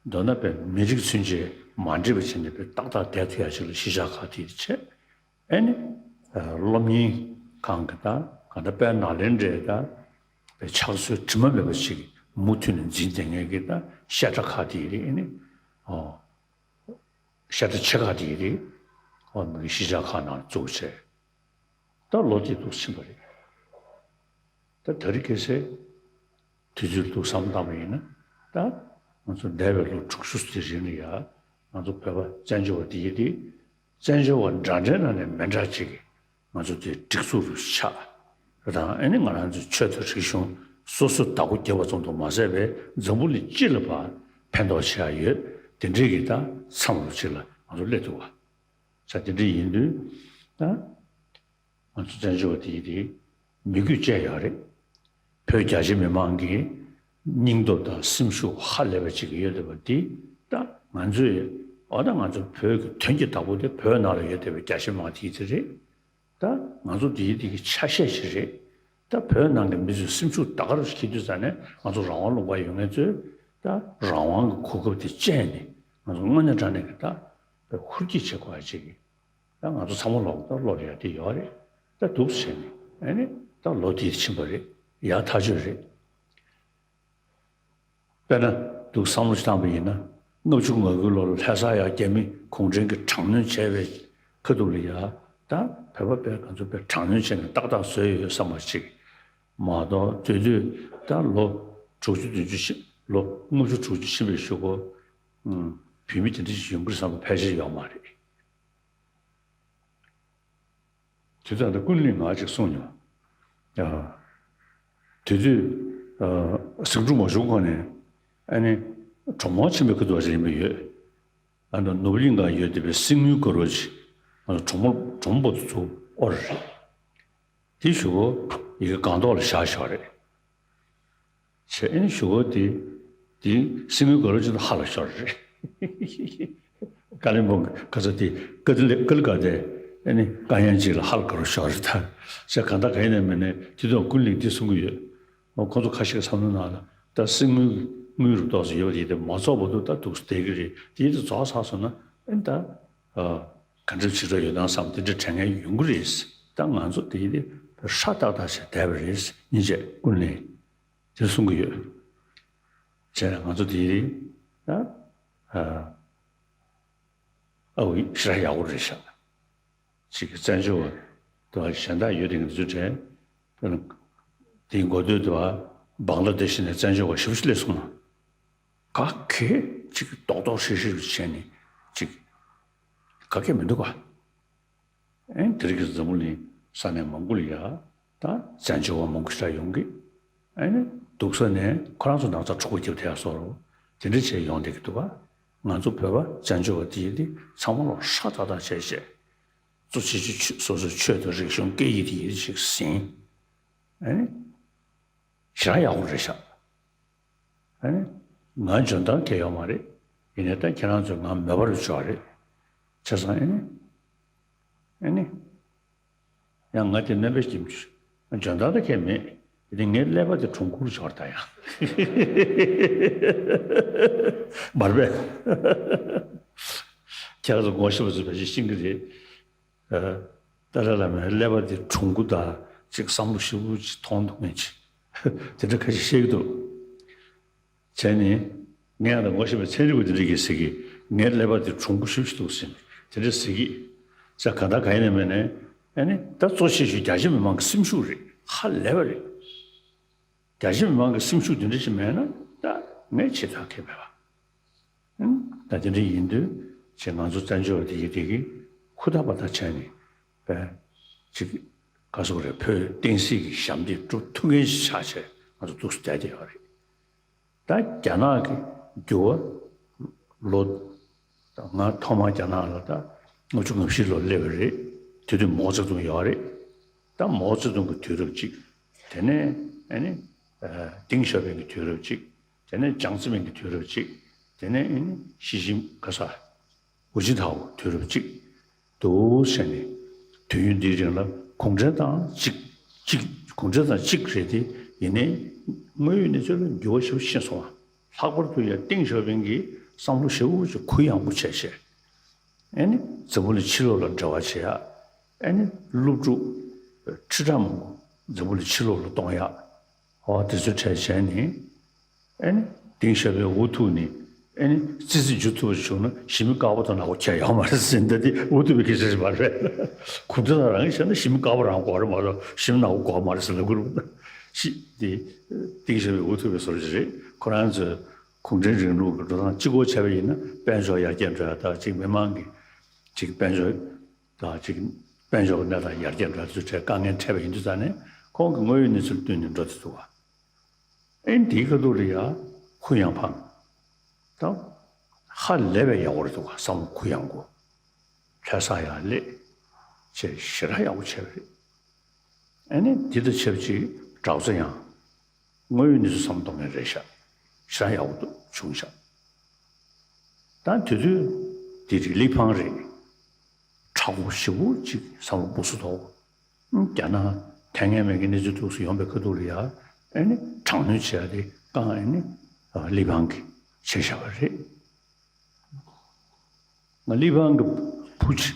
མདོར་ན་པའི་མི་རིགས་ཚུན་ཆད་མ་འདྲེས་པ་བྱས་ནས་པའི་ཏག་ཏག་བསྡད་ཐུབ་ཡ་ཅིག་ལ་གཞིས་ཆགས་ཁག་དེ་བྱས། ཨེ་ནི། ཨ། སློབ་གཉེར་ཁང་གི་ད་ག་འདྲ་དཔེ་ནཱ་ལེནྡྲའི་ད་དཔེ་ཕྱག་སྲོལ་དྲི་མ་མེད་པ་ཞིག་མུ་མཐུད་ནས་འཛིན་བསྡད་མཁན་གྱི་ད་བཤད་གྲྭ་ཁག་དེ་ཡི་རིགས། ཨེ་ནི། ཨོ། བཤད་གྲྭ་ཆེ་ཁག་དེ་ཡི་རིགས། ཨོ། མི་གི་གཞིས་ཆགས་ཁག་ནང་བཙུགས་བྱས། ད་ལོ་དེ་འདུག་ཕྱིན་པ་རེད། ད་ད་རེས་ཁ་སང་དུས་ཚོད་འདུག་བསམ་བཏང་བ་ཡིན་ན། ད་ང་ཚོ་འདས་པའི་ལོ་དྲུག་ཅུ་དེ་རིང་ལ་ཡ་ང་ཚོ་བོད་པ་བཙན་བྱོལ་བ་དེ་ཡི་དེ། བཙན་བྱོལ་བ་འདྲ་འདྲའི་ནང་ནས་མི་འདྲ་ཅིག་གིས་ང་ཚོ་དེ་སྒྲིག་འཛུགས་རུ་ཆགས། དང་ཨེ་ནི་ང་རང་ཚོའི་ཆོས་དང་རིག་གཞུང་སོ་སོས་བདག་པོ་བརྒྱབ་པ་ཙམ་དུ་མ་ཟད་པའི་འཛམ་བུ་གླིང་སྤྱི་ལ་ཕར་ཕན་ཐོགས་བྱེད་ཡ་ཡོད། དེ་འདྲའི་གི་ད་མཚམས་རུ་ཅིག་ལ་ང་ཚོ་སླེབས་འདུག་བ། ས་དེ་འདྲ་ཡིན་དུས་ད། ང་ཚོ་བཙན་བྱོལ་བ་དེ་ཡི་དེ་མི་རྒྱུད་བཅས་ཡོད་རེད། བོད་རྒྱ་ཆེ་མི་མང་གི་སྙིང་སྟོབས་དང་སེམས་ཤུགས་ཧ་ལས་པ་ཅིག་ཡོད་བསྡད་པ་འདི་ད་ང་ཚོས་འོ་ད་ང་ཚོ་བོད་ཀྱི་དོན་གྱི་བདག་པོ་དེ་བོད་ནང་ལ་ཡོད་བསྡད་པའི་རྒྱ་ཆེ་མི་མང་དེ་ཡི་དེ་རེད། ད་ང་ཚོ་དེ་ཡི་དེ་གི་ཆ་ཤས་ཤིག་རེད། ད་བོད་ནང་གི་མི་ཚོས་སེམས་ཤུགས་ད་ག་རུ་འཁྱེར་དུས་ཙ་ནས་ང་ཚོ་རང་དབང་ལུང་པ་ཡོད་མཁན་ཚོས་ད་རང་དབང་གི་གོ་སྐབས་དེ་སྤྱད་ནས་ང་ཚོ་དངོས་གནས་དྲང་གནས་ཀྱི་ད་ཧུར་སྐྱེད་བྱེད་དགོས་ཡ་ཅིག་གི་ད་ང་ཚོ་ཚང་མ་ལོག་ད་སློབ་ཡ་དེ་ཡོད་རེད། ད་འདུག་བྱས་ནས་ཨ་ནི་ད་ལོ་དེ་ཕྱིན་པ་རེད། ཡག་ཐག་ཆོད་རེད། དཔེར་ན་འདུག་བསམ་བློ་ཞིག་བཏང་པ་ཡིན་ན། ལྔ་བཅུ་ང་དགུའི་ལོ་ལ་ལྷ་ས་ཡ་རྒྱ་མི་གུང་ཁྲན་གྱིས་དྲག་གནོན་བྱས་པའི་ཁ་ཐུག་ལ་ཡ་ད་བོད་པ་དཔེ་ང་ཚོ་དཔེ་དྲག་གནོན་བྱས་ནས་ཏག་ཏག་བཟོས་ཡོད་བསམ་པ་ཅིག་མ་གཏོགས་དེ་དུས་ད་ལོ་དྲུག་ཅུ་བདུན་ཅུ་ཕྱིན། ལོ་ལྔ་བཅུ་དྲུག་ཅུ་ཕྱིན་པའི་གཞུག་གུ་བོད་མི་དེ་འདྲ་ཞིག་ཡོང་གི་རེད་བསམ་པ་ཕལ་ཆེར་ཡོད་མ་རེད། དེ་ལྟར་ད་ཀུན་གླིང་ང་ཅིག་གསུངས་མྱོང་། ཡ། དེ་དུས་ཨ་ཟིང་འཁྲུག་མ་བྱུང་གོང་ནས་ཨ་ནི་གྲོང་པ་ཆེན་པོའི་ཁ་ཐུག་ཅིག་ཡིན་པ་ཡོད། ཨ་ནི་ནོར་བུ་གླིང་ག་ཡོད་བསྡད་པའི་གསེར་དངུལ་དཀར་པོ་ཅིག་ཨ་ནི་གྲོང་པ་གྲོང་པ་དུ་ཚུར་དབོར་རེད། དེའི་གཞུག་གུ་ཡི་གེ་སྒང་ཏོག་ལ་བཞག་ཞོག་རེད། བྱས་ཨེ་ནི་གཞུག་གུ་དེ་དེ་གསེར་དངུལ་དཀར་པོ་ཅིག་ཧ་ལ་ཤོར་རེད། ཀ་ལིམ་པོང་གི་ག་ས་དེ་ཀ་ཏི་ལི་ཀ་ལི་ཀ་ཏའི་ཨེ་ནི་དཀར་ཡང་ཅིག་ལ་ཧ་ལ་དཀར་པོ་ཤོར་རེད། ད་བྱས་གང་ལྟར་གང་ཡིན་ནའི་མིན་ནའི་དེ་དུས་ཀུན་གླིང་དེ་གསུང་གི་ཡོད། ཁོང་ཚོ་ཁ་ཤས་ཀྱི་བསམ་བློ་ནང་ལ་ད་གསེར་དངུལ་ དངུལ་རུ་ཏོག་ཙམ་ཡོད་པ་དེ་དེ་མ་རྫོགས་བར་དུ་ད་འདུག་སེ་བསྡད་ཀྱི་རེད། དེ་དེ་རྫོགས་ཚར་སོང་ན་ཨེ་ད་ག་འདྲ་བྱེད་འགྲོ་ཡོད་དམ་བསམ་དེ་འདྲ་དྲན་མཁན་ཡོང་གི་རེད། ད་ང་ཚོ་དེ་དེ་ཧྲ་ཏག་ཏག་བྱས་བསྡད་པ་རེད། སྙིང་རྗེ་ཀུན་ལེགས་དེ་གསུང་གི་ཡོད། བྱས་ན་ང་ཚོ་དེ་དེ་ད་ཨ་འོ་ཞེ་དྲག་ཡག་པོ་རེད་ཤག་ཅིག་བཙན་བྱོལ་བ་དུ་བ་གཞན་དག་ཡོད་དེ་ང་ཚོའི་གྲས་དེ་ཡིན་དགོས་དུས་དུ་བ་བང་ལ་དེ་བཞིན་ནས་བཙན་བྱོལ་བ་ཞིབ་ཞིབ་སླེབས་སོང་ན་ག་གེ་ཅིག་རྡོག་རྡོག་ཧྲིལ་ཧྲིལ་བྱས་ནས་ཅིག་ག་གེ་མི་འདུག་ག་ཨེ་དེ་རིང་གི་འཛམ་བུ་གླིང་ས་གནས་མང་པོ་ལ་ཡ་ད་བཙན་བྱོལ་བ་མང་པོ་ཞིག་ཡོང་གི་ཨེ་ནི་འདུག་ས་ནས་ཁོ་རང་ཚོ་ནང་ཚ་འཁྲུག་པ་རྒྱབ་ཐལ་སོགས་དེ་འདྲ་བྱས་ཡོང་བསྡད་ཀྱི་འདུག་ག་ང་ཚོ་བོད་པ་བཙན་བྱོལ་བ་དེ་ཡིན་དེ་ཚང་མ་ལོག་ཧྲ་ཏག་ཏག་བྱས་བྱས། གཙོ་ཆེ་ཆེ་ཆོས་སོ་སོའི་ཆོས་དང་རིག་གཞུང་སྐད་ཡིག་དེ་ཡིན་ཞིག་ཟིན། ཨ་ནི། ཞེ་དྲག་ཡག་པོ་རེད་ཤག་ཨ་ནི། ང་འཇོན་ཐང་གང་ཡོད་མ་རེད། ཡིན་ནའི་ད་ཁྱེད་རང་ཚོས་ང་མོས་པ་རུ་བྱོས་རེད། བྱས་ཙང་ཨ་ནི། ཨ་ནི། ཡང་ང་དེ་སྨན་པའི་ཁྱིམ་ཆུ་འཇོན་ཐང་ད་གས་མེད། དེ་ངའི་ཀླད་པ་དེ་གྲུང་ཁུར་འབྱོར་ད་ཡང་མར་པས་ཁྱེད་རང་ཚོ་ངོ་ཤེས་པ་ཚོས་བེད་སྤྱོད་ཤེས་ཀྱི་རེད། ཏཱ་ལའི་བླ་མའི་ཀླད་པ་དེ་གྲུང་ཁུར་ད་ཅིག་བསམ་བློ་ཞིབ་པོ་ཅིག་ཐོངས་ཐུབ་མཁན་ཅིག་དེ་འདྲ་ཁ་ཤས་བཤད་ཀྱི་འདུག་བྱས་ནས་ངས་ཨ་ད་ངོ་ཤེས་པའི་ཚན་རིག་པ་དེ་འདྲ་གིས་ཟེར་གི་ངའི་ཀླད་པ་དེ་གྲུང་པོ་ཞེ་པོ་ཅིག་འདུག་ཟེར་ནས་དེ་འདྲ་ཟེར་གི་ཅག་ག་ད་ག་ཡིན་ནས་མེད་ནས་ཨ་ནི་ད་གཙོ་ཆེ་ཤོས་རྒྱ་ཆེ་མི་མང་གི་སེམས་ཤུགས་རེད། ཧ་ལས་པ་རེད། རྒྱ་ཆེ་མི་མང་གི་སེམས་ཤུགས་དེ་འདྲ་ཞིག་མེད་ན་ད་ངས་བྱེད་ཐབས་གང་མེད་པ། ཨང་། ད་དེ་འདྲ་ཡིན་དུས་ཅེས་ང་ཚོ་བཙན་བྱོལ་བ་དེ་ཡི་དེ་གི་ཧུར་ཐག་པ་ཐག་བྱས་ནས་པས་ཅིག་ག་སོག་རེད། བོད་བསྟན་སྲིད་ཀྱི་ཞབས་འདེགས་སྒྲུབ་ཐུབ་མཁན་ཞིག་ཆགས་བྱས་ང་ཚོ་འདུག་སེ་བསྡད་བསྡད་ཡོད་རེད། ད་རྒྱ་ནག་གི་འགྱུར་བ་ལོ་ང་ཐོག་མར་རྒྱ་ནག་ལ་ད་ལྔ་བཅུ་ང་བཞི་ལོ་སླེབས་པ་རེད། དེ་དུས་མའོ་ཙེ་ཏུང་ཡོད་རེད། ད་མའོ་ཙེ་ཏུང་གི་དུས་རབས་གཅིག་དེ་ནས་ཨ་ནི་ཏེང་ཞའོ་ཕིང་གི་དུས་རབས་གཅིག་དེ་ནས་ཅང་ཙེ་མིན་གྱི་དུས་རབས་གཅིག་དེ་ནས་ཨ་ནི་ཞི་ཅིན་ག་ས་ཧུ་ཅིན་ཐའོ་དུས་རབས་གཅིག་འདུག་བྱས་ནས་དུས་ཡུན་འདིའི་རིང་ལ་གུང་ཁྲན་ཏང་གཅིག་གཅིག་གུང་ཁྲན་ཏང་གཅིག་རེད་དེ། ཡིན་ནའི་དངོས་ཡོད་གནས་ཚུལ་ལ་འགྱུར་བ་ཞེ་པོ་ཕྱིན་སོང་བ། ལྷག་པར་དུ་ཡང་ཏེང་ཞའོ་ཕིང་གིས་བསམ་བློ་ཞེ་པོ་ཅིག་གུ་ཡངས་པོ་བྱས་བྱས། ཨེ་ནི་འཛམ་བུ་གླིང་ཕྱི་ལོགས་ལ་འབྲེལ་བ་བྱེད་ཡག་ཨེ་ནི་སློབ་ཕྲུག་ཁྲི་ཕྲག་མང་པོ་འཛམ་བུ་གླིང་ཕྱི་ལོགས་ལ་གཏོང་ཡག་འོ་དེ་ཚོ་གྲས་བྱས་ནས་ཨེ་ནི་ཏེང་ཞའོ་ཕིང་འུ་ཐུག་ནས་ཨེ་ནི་ཙི་ཙི་འཇུ་ཐུབ་པ་བྱུང་ན་ཞི་མི་དཀར་པོ་དང་ནག་པོ་ཁྱད་ཡོད་མ་རེད་ཟེར། ད་དེ་འུ་ཐུག་པའི་སྐད་ཆ་ཞིག་མ་རེད། གུང་ཁྲན་ཏང་རང་གིས་བཤད་ན་ཞི་མི་དཀར་པོ་རང་དགོས་རེད་མ་གཏོགས་ཞི་མི་ནག་པོ་དགོས་མ་རེད་ཟེར་ལབ་ཀྱི་རེད། ཤི་དེ་ཏེང་ཞའོ་ཕིང་འུ་ཐུག་པའི་བཟོ་འདྲ་ཅིག་རེད། ཁོ་རང་ཚོས་གུང་ཁྲན་རིང་ལུགས་ཀྱི་འགྲོ་སྟངས་གཅིག་པོ་བྱས་པ་ཡིན་ན་དཔལ་འབྱོར་ཡར་རྒྱས་འགྲོ་ཡག་དང་གཅིག་མི་མང་གི་གཅིག་དཔལ་འབྱོར་དང་གཅིག་དཔལ་འབྱོར་གྱི་གནས་སྟངས་ཡར་རྒྱས་འགྲོ་ཡག་དེ་ཚོའི་གྲས་དཀའ་ངལ་འཕྲད་པ་ཡིན་དུས་ཙང་ནས་ཁོང་གི་དངོས་ཡོད་གནས་ཚུལ་བསྟུན་ནས་འགྲོ་བསྡད་འདུག་བ། ཨེ་འདིའི་ཁ་ཐུག་ལ་ཡ་གུ་ཡངས་པ་དང་ཧ་ལས་པའི་ཡག་པོ་རེད་འདུག་བ། བསམ་བློ་གུ་ཡངས་པོ་ལྷ་ས་ཡར་སླེབས་བྱས་ཞེ་དྲག་ཡག་པོ་བྱས་པ་རེད། ཨ་ནི་འདི་དང་ཆབས་ཅིག་གྲྭ་ཚང་ཡང་དངོས་ཡོད་གནས་ཚུལ་བསམ་གཏོང་མཁན་རེད་ཤག་ཞེ་དྲག་ཡག་པོ་འདུག་བྱུང་ཤག་ད་དེ་དུས་དེ་རིང་ལི་ཕང་རེད། དྲག་པོ་ཞེ་པོ་ཅིག་བསམ་བློ་སྦུག་སུ་དོག་རྒྱ་ནག་དེ་ངས་མེད་ཀྱི་གནས་ཚུལ་ཐུགས་སུ་ཡོང་པའི་ཁ་ཐུག་ལ་ཡ་ཨ་ནི་དྲག་གནོན་བྱས་ཏེ་རྐང་ཨ་ནི་ལི་ཕང་གིས་བྱས་བཞག་པ་རེད། ང་ལི་ཕང་གི་བུ་ཅིག་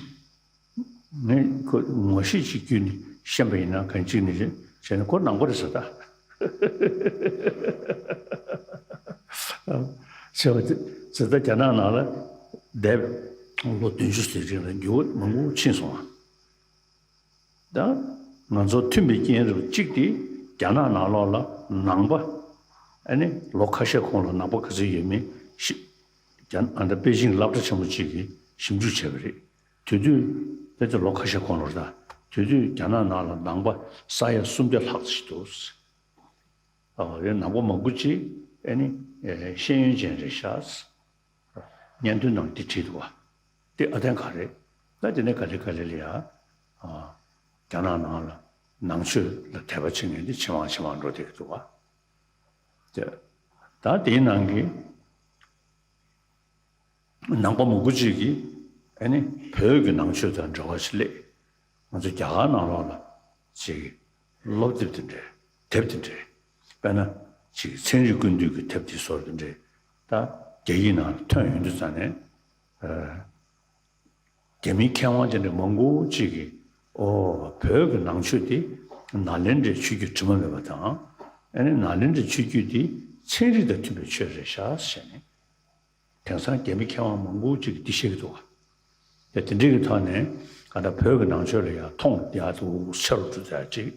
ངས་ཁོ་ངོ་ཤེས་ཅིག་བརྒྱུད་ནས་ཤེས་པ་ཡིན་ན་གང་ཅིག་ནས་བྱས་ནས་ཁོ་ནང་པ་རེད་ཟེར་ད། ཟེར་བ་དེ་ཟེར་ད་རྒྱ་ནག་ནང་ལ་འདས་པའི་ལོ་བདུན་ཅུ་ཙམ་རིང་ལ་འགྱུར་བ་མང་པོ་ཕྱིན་སོང་བ། ད་ང་ཚོ་མཐུན་པའི་རྐྱེན་རེད་གཅིག་དེ་རྒྱ་ནག་ནང་ལོགས་ལ་ནང་པ་ཨ་ནི་ལོ་ཁ་ཤས་གོང་ལ་ནང་པ་ག་ཚོད་ཡོད་མེད་ཤི་རྒྱ་ཨ་ད་པེ་ཅིང་སློབ་གྲྭ་ཆེན་མོ་གཅིག་གིས་ཞིབ་འཇུག་བྱས་པ་རེད། དེ་དུས་ད་ལྟ་ལོ་ཁ་ཤས་གོང་ལ་རེད་ད། དེ་དུས་རྒྱ་ནག་ནང་ལ་ནང་པ་ས་ཡ་སུམ་བརྒྱ་ལྷག་ཙམ་ཞིག་འདུག་ཨ་རེད། ནང་པ་མང་པོ་ཅིག་ཨ་ནི་ཤེས་ཡོན་ཅན་རེད་ཤག་སྙན་ཐོའི་ནང་འདི་བྲིས་འདུག་བ། འདི་ཨ་བརྟན་ག་རེད། ད་དེ་ནས་ག་ལེ་ག་ལེ་ལ་ཡ། ཨ། རྒྱ་ནག་ནང་ལ་ནང་ཆོས་ལ་དད་པ་བྱེད་མཁན་འདི་ཇེ་མང་ཇེ་མང་འགྲོ་བསྡད་ཀྱི་འདུག་བ། དེ། ད་དེའི་ནང་གི་ནང་པ་མང་པོ་ཅིག་གིས་ཨ་ནི་བོད་ཀྱི་ནང་ཆོས་དང་འབྲེལ་བ་ཞིག་སླེབས། ང་ཚོ་རྒྱ་གར་ནང་ལོགས་ལ་ཅིག་སློབ་དེབ་དེ་འདྲས་དེབ་དེ་འདྲས་དཔེར་ན་ ཅིག་ཚན་རིག་ཀུན་བཏུས་ཀྱི་དེབ་དེ་སོགས་དེ་འདྲས་ད་རྒྱ་ཡིག་ནང་ལ་ཐོན་ཡོང་དུས་ཙང་ནས། རྒྱ་མིའི་མཁས་དབང་ཅན་དེ་མང་པོ་ཅིག་གིས་ཨོ་བོད་ཀྱི་ནང་ཆོས་དེ་ནཱ་ལེནྡྲའི་ཆོས་བརྒྱུད་དྲི་མ་མེད་པ་དང་། ཨ་ནི་ནཱ་ལེནྡྲའི་ཆོས་བརྒྱུད་དེ་ཚན་རིག་དང་མཐུན་པའི་ཆོས་རེད་ཤག་ཟེར་ནས། དེང་སང་རྒྱ་མི་མཁས་དབང་མང་པོ་ཅིག་གིས་འདི་བཤད་ཀྱི་འདུག་ག། དེ་དེ་འདྲའི་གི་ཐོག་ནས་ག་ད་བོད་ཀྱི་ནང་ཆོས་ལ་ཡང་མཐོང་ཡག་ཏུ་ཆེ་རུ་འགྲོ་ཚད་ཅིག་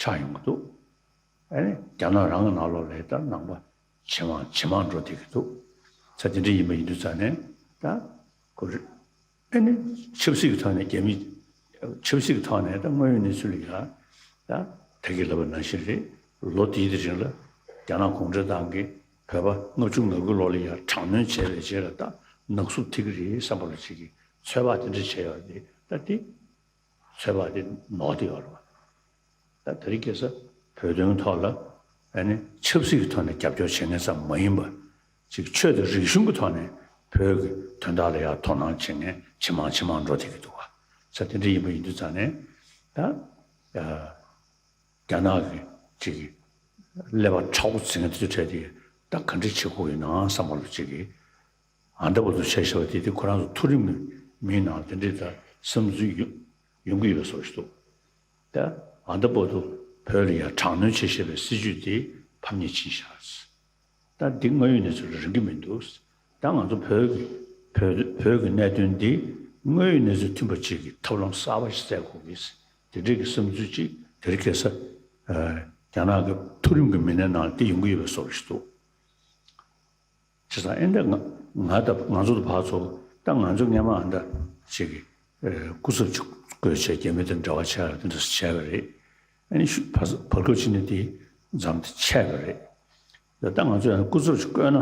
ཆགས་ཡོང་གི་འདུག། ཨ་ནི་རྒྱ་ནག་རང་གི་ནང་ལོགས་ལ་ད་ནང་པ་ཇེ་མང་ཇེ་མང་འགྲོ་བསྡད་ཀྱི་འདུག། ས་དེ་འདྲ་ཡིན་པ་ཡིན་དུས་ཙང་ནས་ད་ཁོ་རེ། ཨ་ནི་ཆབ་སྲིད་ཀྱི་ཐོག་ནས་རྒྱ་མི། ཆབ་སྲིད་ཀྱི་ཐོག་ནས་ད་དངོས་ཡོད་གནས་ཚུལ་ལ་ཡ། ད་ད་གིན་ལབ་པ་ནང་བཞིན་རེད། ལོ་དེའི་དེ་རིང་ལ་རྒྱ་ནག་གུང་ཁྲན་ཏང་གིས་བོད་པ་ལྔ་བཅུ་ང་དགུ་ལོ་ལ་ཡ་དྲག་གནོན་བྱས་པའི་རྗེས་ལ་ད་ནག་བསུབ་ཐེབས་ཀྱི་རེད་བསམ་པ་ལ་ཅིག་གིས་ཚོད་དཔག་དེ་འདྲ་བྱས་ཡོད་རེད། ད་དེ་ཚོད་དཔག་དེ་ནོར་བསྡད་ཡོད་རེད་བ། ད་དེ་རིང་ཁ་སང་བོད་དོན་ཐོག་ལ་ཨ་ནི་ཆབ་སྲིད་ཀྱི་ཐོག་ནས་རྒྱབ་སྐྱོར་བྱེད་མཁན་ཙམ་མ་ཡིན་པ། ཅིག་ཆོས་དང་རིག་གཞུང་གི་ཐོག་ནས་བོད་ཀྱི་དོན་དག་ལ་ཡང་དོ་སྣང་བྱེད་མཁན་ཇེ་མང་ཇེ་མང་འགྲོ་བསྡད་ཀྱི་འདུག་བ། ས་དེ་འདྲ་ཡིན་པ་ཡིན་དུས་ཙང་ནས་ད་རྒྱ་ནག་གི་ཅིག་ཀླད་པ་ཁྲ་བོ་འཛིན་མཁན་དེ་ཚོའི་གྲས་དེ་ད་ག་འདྲ་བྱེད་དགོས་ཡིན་ནམ་བསམ་པ་ལ་ཅིག་གིས། ཨ་ད་བར་དུ་བྱས་བཞག་པ་དེ་དེ་ཁོ་རང་ཚོ་མཐོ་རིམ་གྱི་མིའི་ནང་དེ་འདྲའི་ད་བསམ་ཚུལ་ཡོད་ཡོང་གི་ཡོད་པའི་བཟོ་ཞིག་འདུག། ད་ཨ་ད་བར་དུ་བོད་ལ་ཡང་དྲག་གནོན་བྱེད་བཞིན་པའི་སྲིད་ཇུས་དེ་ཕམ་ཉེས་ཕྱིན་བཞག། ད་འདི་དངོས་ཡོད་གནས་ཚུལ་རིང་གི་མི་འདུག། ད་ང་ཚོ་བོད་ཀྱི་བོད་བོད་ཀྱི་གནད་དོན་འདི་དངོས་ཡོད་གནས་ཚུལ་མཐུན་པ་ཅིག་གི་ཐབས་ལམ་གསར་པ་ཞིག་བཙལ་དགོས་ཀྱི། དེ་འདྲའི་གི་བསམ་ཚུལ་ཅིག་དེ་རིང་ཁ་སང་རྒྱ་ནག་གི་མཐོ་རིམ་གྱི་མི་སྣའི་ནང་ལ་འདི་ཡོང་གི་ཡོད་པའི་བཟོ་ཞིག་འདུག། བྱས་ཙང་ཨེ་འདྲ་ང་ང་དང་ང་ཚོ་དང་ཕར་ཚུར་ད་ང་ཚོ་སྔས་མ་ཨ་འདྲ་ཞིག་གི་སྐུ་ཚབ་ཅིག་བསྐོས་བྱས་རྒྱ་མི་དང་འབྲེལ་བ་བྱས་ལ་དེ་འདྲ་བྱས་པ་རེད། ཨ་ནི་ཤུ་བར་བར་སྐབས་ཅིག་ནས་དེ་མཚམས་དེ་ཆད་པ་རེད། ད་ལྟ་ང་ཚོས་ཡང་སྐུ་ཚབ་ཅིག་བསྐོས་ན་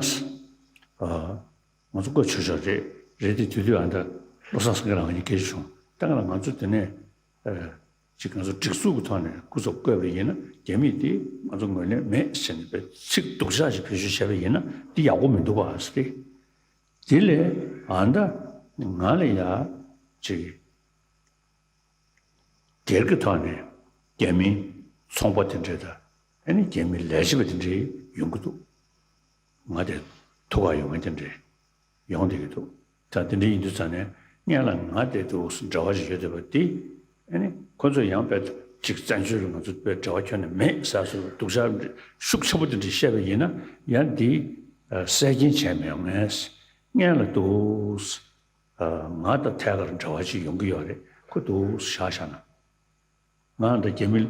ང་ཚོ་བསྐོས་ཆོག་ཆོག་རེད། རེད་དེ་དུས་དུས་ཨ་འདྲ་བློ་བཟང་སེང་གེ་ལགས་ང་གཉིས་སྐད་ཆ་བྱུང་ད་ག་ལ་ང་ཚོ་དེ་ནས། ཅིག་ང་ཚོ་སྒྲིག་འཛུགས་ཀྱི་ཐོག་ནས་སྐུ་ཚབ་བསྐོས་པ་ཡིན་ན་རྒྱ་མིས་དེ་ང་ཚོ་ངོས་ལེན་མེད་ཟེར་ནས་པའི་ཚིག་སྡུག་ཅག་ཅིག་བེད་སྤྱོད་བྱས་པ་ཡིན་ན་དེ་ཡག་པོ་མི་འདུག་ག་ཟེར་ཏེ། དེ་ལས་ཨ་ད་ང་ལ་ཡ་ཅིག་སྒེར་གྱི་ཐོག་ནས་རྒྱ་མིའི་ཚོང་པ་དེ་འདྲས་དང་ཨ་ནི་རྒྱ་མིའི་ལས་བྱེད་པ་དེ་འདྲས་ཡོང་གི་འདུག། ང་དེ་ཐུག་ག་ཡོང་མཁན་དེ་འདྲས། ཡོང་བསྡད་ཀྱི་འདུག། ད་དེ་འདྲ་ཡིན་དུས་ཙང་ནས་སྔོན་ལ་ང་དེ་དུས་འབྲེལ་བ་ཞིག་ཡོད་བསྡད་པ་དེ་ཨ་ནི་ཁོ་ཚོས་ཡང་དཔེ་ཅིག་བཙན་བྱོལ་ལ་ང་ཚོ་དཔེ་འབྲེལ་བ་ཁྱོན་ནས་མེད་ཟེར་སོང་སྡུག་ཅག་ཤུགས་ཆེན་པོ་དེ་འདྲ་བཤད་པ་ཡིན་ན་ཡང་འདི་གསལ་རྐྱེན་བྱས་མི་ཡོང་ངས། སྔོན་ལ་དུས་ང་དང་ཐད་ཀར་འབྲེལ་བ་ཅིག་ཡོང་གི་ཡོད་རེད། ཁོ་དུས་བཞག་བཞག་ན། ང་འདི་རྒྱ་མི།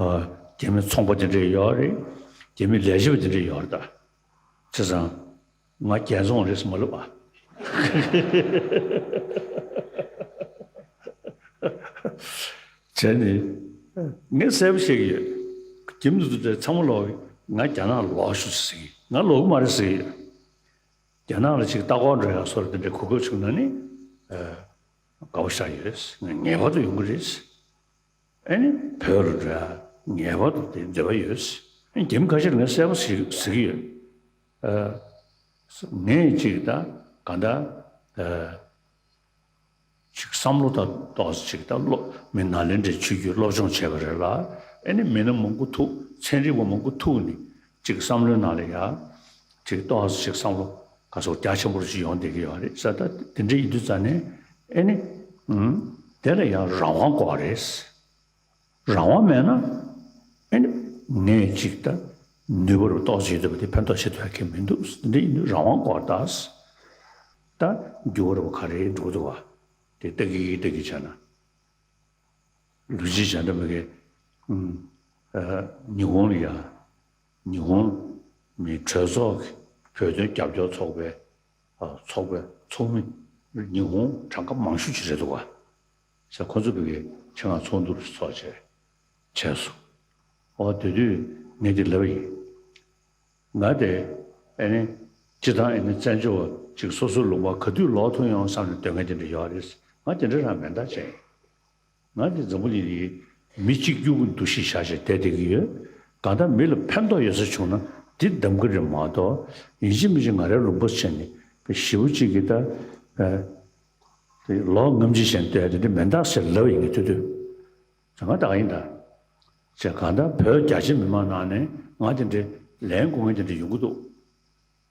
ཨ། རྒྱ་མི་ཚོང་པ་དེ་འདྲས་ཡོད་རེད། རྒྱ་མི་ལས་བྱེད་པ་དེ་འདྲས་ཡོད་རེད་ད། བྱས་ཙང་། ང་རྒྱལ་བཙོང་རེད་ཟེར་མ་ལབ་ཨ། བྱས་ནས། ངས་གསལ་པོ་བཤད་ཀྱི་ཡོད། རྒྱ་མི་དེ་ཚོ་ཚང་མ་ལོག་གི་ང་རྒྱ་ནག་ལོག་ཤོག་ཟེར་གྱི། ང་ལོག་གི་མ་རེད་ཟེར་གྱི་ཡོད། རྒྱ་ནག་ལ་ཅིག་ལྟ་སྐོར་འགྲོ་ཡག་སོགས་དེ་འདྲའི་གོ་སྐབས་བྱུང་ན་ནི། ཨ། དགའ་པོ་ཞེ་དྲག་ཡོད། ངེས་པར་དུ་ཡོང་གི་རེད། ཨ་ནི་བོད་ལ་འགྲོ་ཡག་ངེས་པར་དུ་དེ་འདོད་པ་ཡོད། ཨ་ནི་རྒྱ་མི་ཁ་ཤས་ལ་ངས་གསལ་པོ་ཞིག་ཟེར་གྱི་ཡོད། ཨ། ངས་ཅིག་ད་ག་འདྲ། ཨ། ཅིག་བསམ་བློ་དང་ཏོག་ཙམ་ཅིག་ད་སློབ་མི་ནཱ་ལེནྡྲའི་ཆོས་བརྒྱུད་སློབ་སྦྱོང་བྱས་པ་རེད་ལ། ཨ་ནི་མི་སྣ་མང་པོ་ཐུག་ཚན་རིག་པ་མང་པོ་ཐུག་ནས་ཅིག་བསམ་བློའི་ནང་ལ་ཡ། ཅིག་ཏོག་ཙམ་ཅིག་བསམ་བློ་ག་ཚོད་རྒྱ་ཆེན་པོ་ཅིག་ཡོང་བསྡད་ཀྱི་ཡོད་རེད་ཟེར། ད་དེ་འདྲ་ཡིན་དུས་ཙང་ནས་ཨ་ནི། ཨུམ། དེ་ལ་ཡང་རང་དབང་དགོས་རེད། རང་དབང་མེད་ན། ཨེ་ནི། ངས་ཅིག་ད་ནུས་པ་རུ་ཏོག་ཙམ་ཡོད་པ་དེ་ཕན་ཐོགས་ཆེ་ཐུབ་ཡ་གང་ཡང་མི་འདུག། འདི་ཡིན་དུས་རང་དབང་དགོས་ད། ད་འགྱུར་བ་རུ་ག་རེ་འགྲོ་འདུག་བ། དེ་ལྟ་གི་ལྟ་གི་བྱས་ན། ལུགས་ཅིག་བྱས་ན་མི་གི། ཨུམ། ཨ། ཉི་ཧོང་ལ་ཡ། ཉི་ཧོང་མི་གྲོས་ཚོགས་ཀྱི་བོད་དོན་རྒྱབ་སྐྱོར་ཚོགས་པའི། ཨ། ཚོགས་པའི་ཚོགས་མི་ཉི་ཧོང་གྲངས་ཀ་མང་ཤོས་ཅིག་རེད་འདུག་བ། ཟེར། ཁོ་ཚོ་བོད་ཀྱི་ཆེད་མངགས་ཚོགས་འདུ་ཚོགས་བྱས་བྱས་སོང་། ཨོ་དེ་དུས་ངས་འདི་ལབ་པ་ཡིན། ང་དེ་ཨེ་ནི་སྤྱིར་བཏང་ཨེ་ནི་བཙན་བྱོལ་བ་ཅིག་སོ་སོའི་ལུང་པ་ག་དུས་ལོག་ཐུབ་ཡོང་བསམ་ནས་སྡོད་མཁན་དེ་འདྲ་ཡོད་རེད། ང་དེ་འདྲ་རང་མེད་མདའ་བྱས་ཡིན། ང་དེ་འཛམ་བུ་གླིང་འདིའི་མི་གཅིག་གྱུར་གྱི་འདུ་ཤེས་བཞག་བྱས་བསྡད་བསྡད་ཀྱི་ཡོད། གང་ལྟར་མི་ལ་ཕན་ཐོགས་ཡོད་ས་བྱུང་ན་འདི་གདམ་གྱི་རེད་མ་གཏོགས་ཡིན་གཅིག་མིན་གཅིག་ང་རའི་ལུང་པ་བྱས་ནས་ཞེ་པོ་ཅིག་གི་ད་ཨ། དེ་ལོ་ངམ་ཅིག་བྱས་ནས་ལྟོས་ཡ་དེ་འདྲ་མེད་མདའ་ཟེར་ལབ་ཡིན་གྱི་ཐུབ་ཐུབ། ང་ད་ག་ཡིན་ད། ཅེས་གང་ལྟར་བོད་རྒྱ་ཆེ་མི་མང་ནང་ནས་ང་དེ་འདྲའི་ ལན་དགོས་མཁན་དེ་འདྲ་ཡོང་གི་འདུག་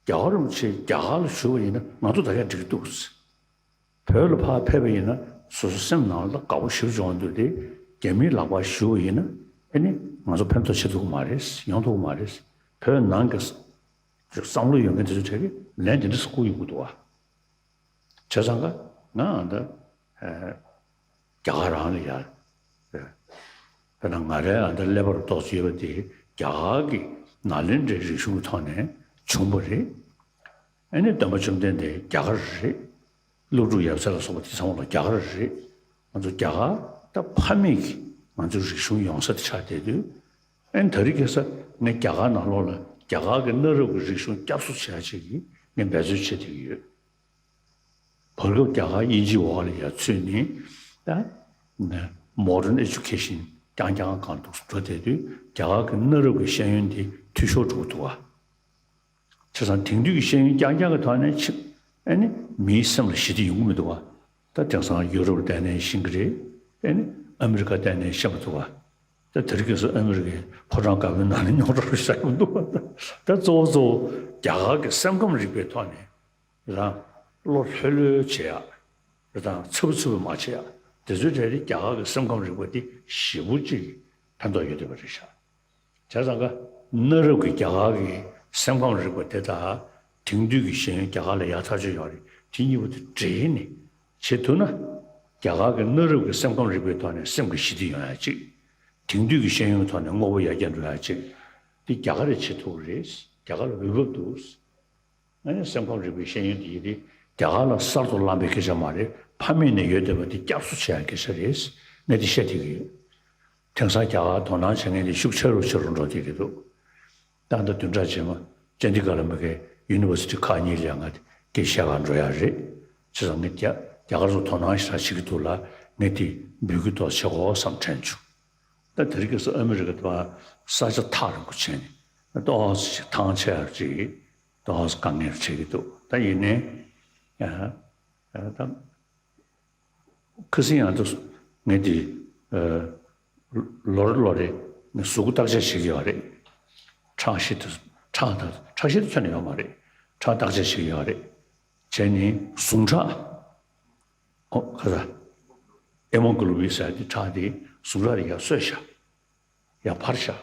རྒྱལ་བ་རིན་པོ་ཆེ་རྒྱ་གར་ལ་བཞུགས་པ་ཡིན་ན་ང་ཚོ་ད་ཆ་འགྲིག་གི་འདུག་བོད་ལ་ཕར་ཕེབས་པ་ཡིན་ན་སོ་སོ་སེམས་ནང་ལ་དགའ་པོ་ཞེ་པོ་བྱུང་བ་འདུག་དེ་རྒྱ་མིའི་ལག་པར་བཞུགས་པ་ཡིན་ན་ཨེ་ནི་ང་ཚོ་ཕན་ཐོགས་བྱེད་ཐུབ་ཀྱི་མ་རེད། ཡོང་ཐུབ་ཀྱི་མ་རེད། བོད་ནང་གི་བསམ་བློ་ཡོད་མཁན་དེ་ཚོ་གྲས་ཀྱིས་ལན་དེ་འདྲ་ཟེར་བསྐུར་ཡོང་གི་འདུག་བ། བྱས་ཙང་ཀ་ང་ཨ་ད་རྒྱ་གར་རང་ལ་ཡ། དཔེར་ན་ང་རའི་ཨ་ད་ཀླད་པ་རུ་ཏོག་ཙམ་ཡོད་པ་དེ་རྒྱ་གར་གྱི་ནཱ་ལེནྡྲའི་རིག་གཞུང་གི་ཐོག་ནས་བྱུང་བ་རེད། ཨ་ནི་སྟོན་པ་བཅོམ་ལྡན་འདས་རྒྱ་གར་རེད། ཀླུ་སྒྲུབ་ཡབ་སྲས་ལ་སོགས་པ་དེ་ཚང་མ་ལ་རྒྱ་གར་རེད། ང་ཚོ་རྒྱ་གར་ད་ཕ་མེས་ཀྱི་ང་ཚོའི་རིག་གཞུང་ཡོང་ས་དེ་ཆགས་བསྡད་དུས། ཨ་ནི་ད་རེས་ཁ་སང་ངས་རྒྱ་གར་ནང་ལོགས་ལ་རྒྱ་གར་གྱི་གནའ་རབས་ཀྱི་རིག་གཞུང་བསྐྱར་གསོ་བྱེད་ཡ་ཅིག་གི་ངས་འབད་རྩོལ་བྱེད་བསྡད་ཀྱི་ཡོད། བར་སྐབས་རྒྱ་གར་དབྱིན་ཇིའི་འོག་ལ་ཡ་ཚུད་ནས་ད་ནས་modern education་རྐྱང་རྐྱང་སྒང་དུ་འགྲོ་བསྡད་དུས་རྒྱ་གར་གྱི་གནའ་རབས་ཀྱི་ཤེས་ཡོན་དེ་འཐུས་ཤོར་འགྲོ་གི་འདུག་བ། བྱས་ཙང་དེང་དུས་ཀྱི་ཤེས་ཡོན་རྐྱང་རྐྱང་གི་ཐོག་ནས་ཕྱིན་ཨ་ནི་མིའི་སེམས་ལ་ཞི་བདེ་ཡོང་གི་མི་འདུག་བ། ད་དེང་སང་ཡུ་རོབ་བསྡད་ནའི་ཤེས་ཀྱི་རེད། ཨ་ནི་ཨ་མི་རི་ཀ་བསྡད་ནའི་ཤེས་མི་འདུག་བ། ད་དེ་རིང་ཁ་སང་ཨ་མི་རི་ཀའི་ཕོ་བྲང་དཀར་པོའི་ནང་ནས་རྙོག་དྲ་རུ་ཤར་གྱི་མི་འདུག་བ། ད་གཙོ་བོ་གཙོ་བོ་རྒྱ་གར་གྱི་སེམས་ཁམས་རིག་པའི་ཐོག་ནས། རང་བློ་ལྷོད་ལྷོད་བྱེད་ཡག་རེད་དང་ཚ་བོ་ཚ་བོ་མ་བྱེད་ཡག་དེ་ཚོའི་གྲས་དེ་རྒྱ་གར་གྱི་སེམས་ཁམས་རིག་པ་དེ་ཞེ་པོ་ཅིག་ཕན་ཐོགས་ཡོད་བསྡད་པ་རེད་ཤག་བྱས་ཙང་ཀ་གནའ་རབས་ཀྱི་རྒྱ་གར་གྱི་སེམས་ཁམས་རིག་པ་དེ་དང་དེང་དུས་ཀྱི་ཤེས་ཡོན་རྒྱ་གར་ལ་ཡག་ཐག་ཆོད་ཡོད་རེད། དེ་གཉིས་པོ་དེ་འདྲེས་ནས་བྱེད་ཐུབ་ན་རྒྱ་གར་གྱི་གནའ་རབས་ཀྱི་སེམས་ཁམས་རིག་པའི་ཐོག་ནས་སེམས་ཀྱི་ཞི་བདེ་ཡོང་ཡག་ཅིག་དེང་དུས་ཀྱི་ཤེས་ཡོན་གྱི་ཐོག་ནས་དངོས་པོ་ཡར་རྒྱས་འགྲོ་ཡག་ཅིག་དེ་རྒྱ་གར་རེ་བྱེད་ཐུབ་ཀྱི་རེད། རྒྱ་གར་ལ་འོས་བབ་འདུག་ཨ་ནི་སེམས་ཁམས་རིག་པའི་ཤེས་ཡོན་དེ་ཡིན་དེ་རྒྱ་གར་ལ་གསར་དུ་བླངས་པའི་སྐད་ཆ་མ་རེད། ཕ་མེས་ནས་ཡོད་བསྡད་པ་དེ་བསྐྱར་གསོ་བྱེད་ཡག་སྐད་ཆ་རེད། ངས་དེ་བཤད་བསྡད་ཀྱི་ཡོད། དེང་སང་རྒྱ་གར་དོ་སྣང་བྱེད་མཁན་དེ་ཤུགས་ཆེ་རུ་ཆེ་རུ་འགྲོ་བསྡད་ཀྱི་འདུག་ད་ལྟ་བདུན་ཕྲག་རྗེས་མ་ཅན་ཌི་གྷར་ལ་མ་གི་ཡུ་ནི་ཝར་སི་ཊི་ཁག་གཉིས་ལ་ཡང་ང་དེ་སྐད་བཤད་གར་འགྲོ་ཡག་རེད། བྱས་ཙང་ངས་རྒྱ་རྒྱ་གར་ཚོ་དོ་སྣང་ཞེ་དྲག་བྱེད་ཀྱི་འདུག་ལ་ངས་དེ་འབོད་སྐུལ་ཏོག་ཙམ་བྱེད་དགོས་བསམ་དྲན་བྱུང་། ད་དེ་རིང་ཁ་སང་ཨ་མི་རི་ཀ་དུ་བ་ས་ཆ་ཐག་རིང་པོ་བྱས་ནས་ཏོག་ཙམ་ཞིག་ཐང་ཆད་ཡག་ཅིག་ཏོག་ཙམ་དཀའ་ངལ་འཕྲད་ཀྱི་འདུག་ད་ཡིན་ནའི་ཡ་ད་ཁ་སང་ཡང་ད་ངས་དེ་ལོ་རེ་ལོ་རེ་ངས་གཟུགས་པོ་བརྟག་དཔྱད་བྱེད་ཀྱི་ཡོད་རེད། ཁྲག་ཤེད་དུ་ཁྲག་དང་ཁྲག་ཤེད་དུ་ཁྱོན་ནས་ཡོད་མ་རེད། ཁྲག་བརྟག་དཔྱད་བྱེད་ཀྱི་ཡོད་རེད། བྱས་ནས་ཟུངས་ཁྲག་ཨོ་ཁ་ས་ཧེ་མོ་གྷོ་ལོ་བིན་ཟེར་དེ་ཁྲག་དེ་ཟུངས་ཁྲག་དེ་ཡར་གསོས་ཤག་ཡར་འཕར་ཤག་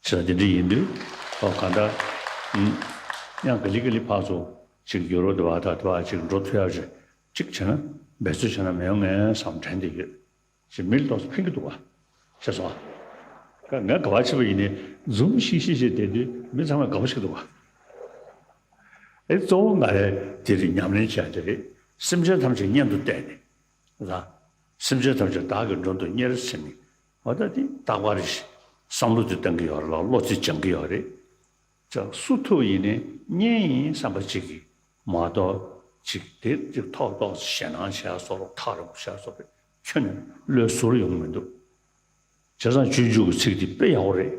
བྱས་ཙང་དེ་འདྲ་ཡིན་དུས་ཨོ་ག་འདྲ་ཡང་ག་ལེ་ག་ལེ་ཕར་ཚུར་ཅིག་ཡུ་རོབ་དེ་བ་ད་དེ་བ་ཅིག་འགྲོ་ཐུབ་ཡག་ཅིག་ཅིག་བྱས་ན་འབད་རྩོལ་བྱས་ན་མི་ཡོང་ངས་བསམ་དྲན་དེ་ཡོད། ཅིག་མི་ལ་ཏོག་ཙམ་ཕན་གྱི་འདུག་བ། ཤེས་སོང་ཨ། ང་ག་བ་ཕྱིན་པ་ཡིན་ནའི་འཛུམ་ཤིག་ཤིག་བྱས་བསྡད་དུས་མི་ཚང་མས་དགའ་པོ་ཞིག་འདུག་བ། ཨེ་གཙོ་བོ་ང་རེ་དེ་རིང་ཉམས་ལེན་བྱས་དེ་རེད། སེམས་ཅན་ཐམས་ཅད་གཉེན་དུ་བསྟེན་ནས། ལ། སེམས་ཅན་ཐམས་ཅད་བདག་གིས་མགྲོན་དུ་གཉེར་ཟེར་ནས། འོ་ད་དེ་རྟག་པར་བསམ་བློ་དེ་བཏང་གི་ཡོད་རེད་ལ་བློ་རྩེ་སྦྱང་གི་ཡོད་རེད། ཅག་སུ་ཐུབ་ཡིན་ནའི་གཉེན་ཡིན་བསམ་པ་གཅིག་གིས་མ་གཏོགས་གཅིག་དེ་གཅིག་ཐོག་ཏོག་ཞེད་སྣང་བྱས་སོགས་ལ་ཐག་རིང་པོ་བྱས་སོགས་རེད་ཁྱོན་ནས་བློའི་ཟུར་ཡོང་མི་འདུག་བྱས་ཙང་སྤྱོད་འཇུག་གི་ཚིག་འདི་དཔེ་ཡག་པོ་རེད།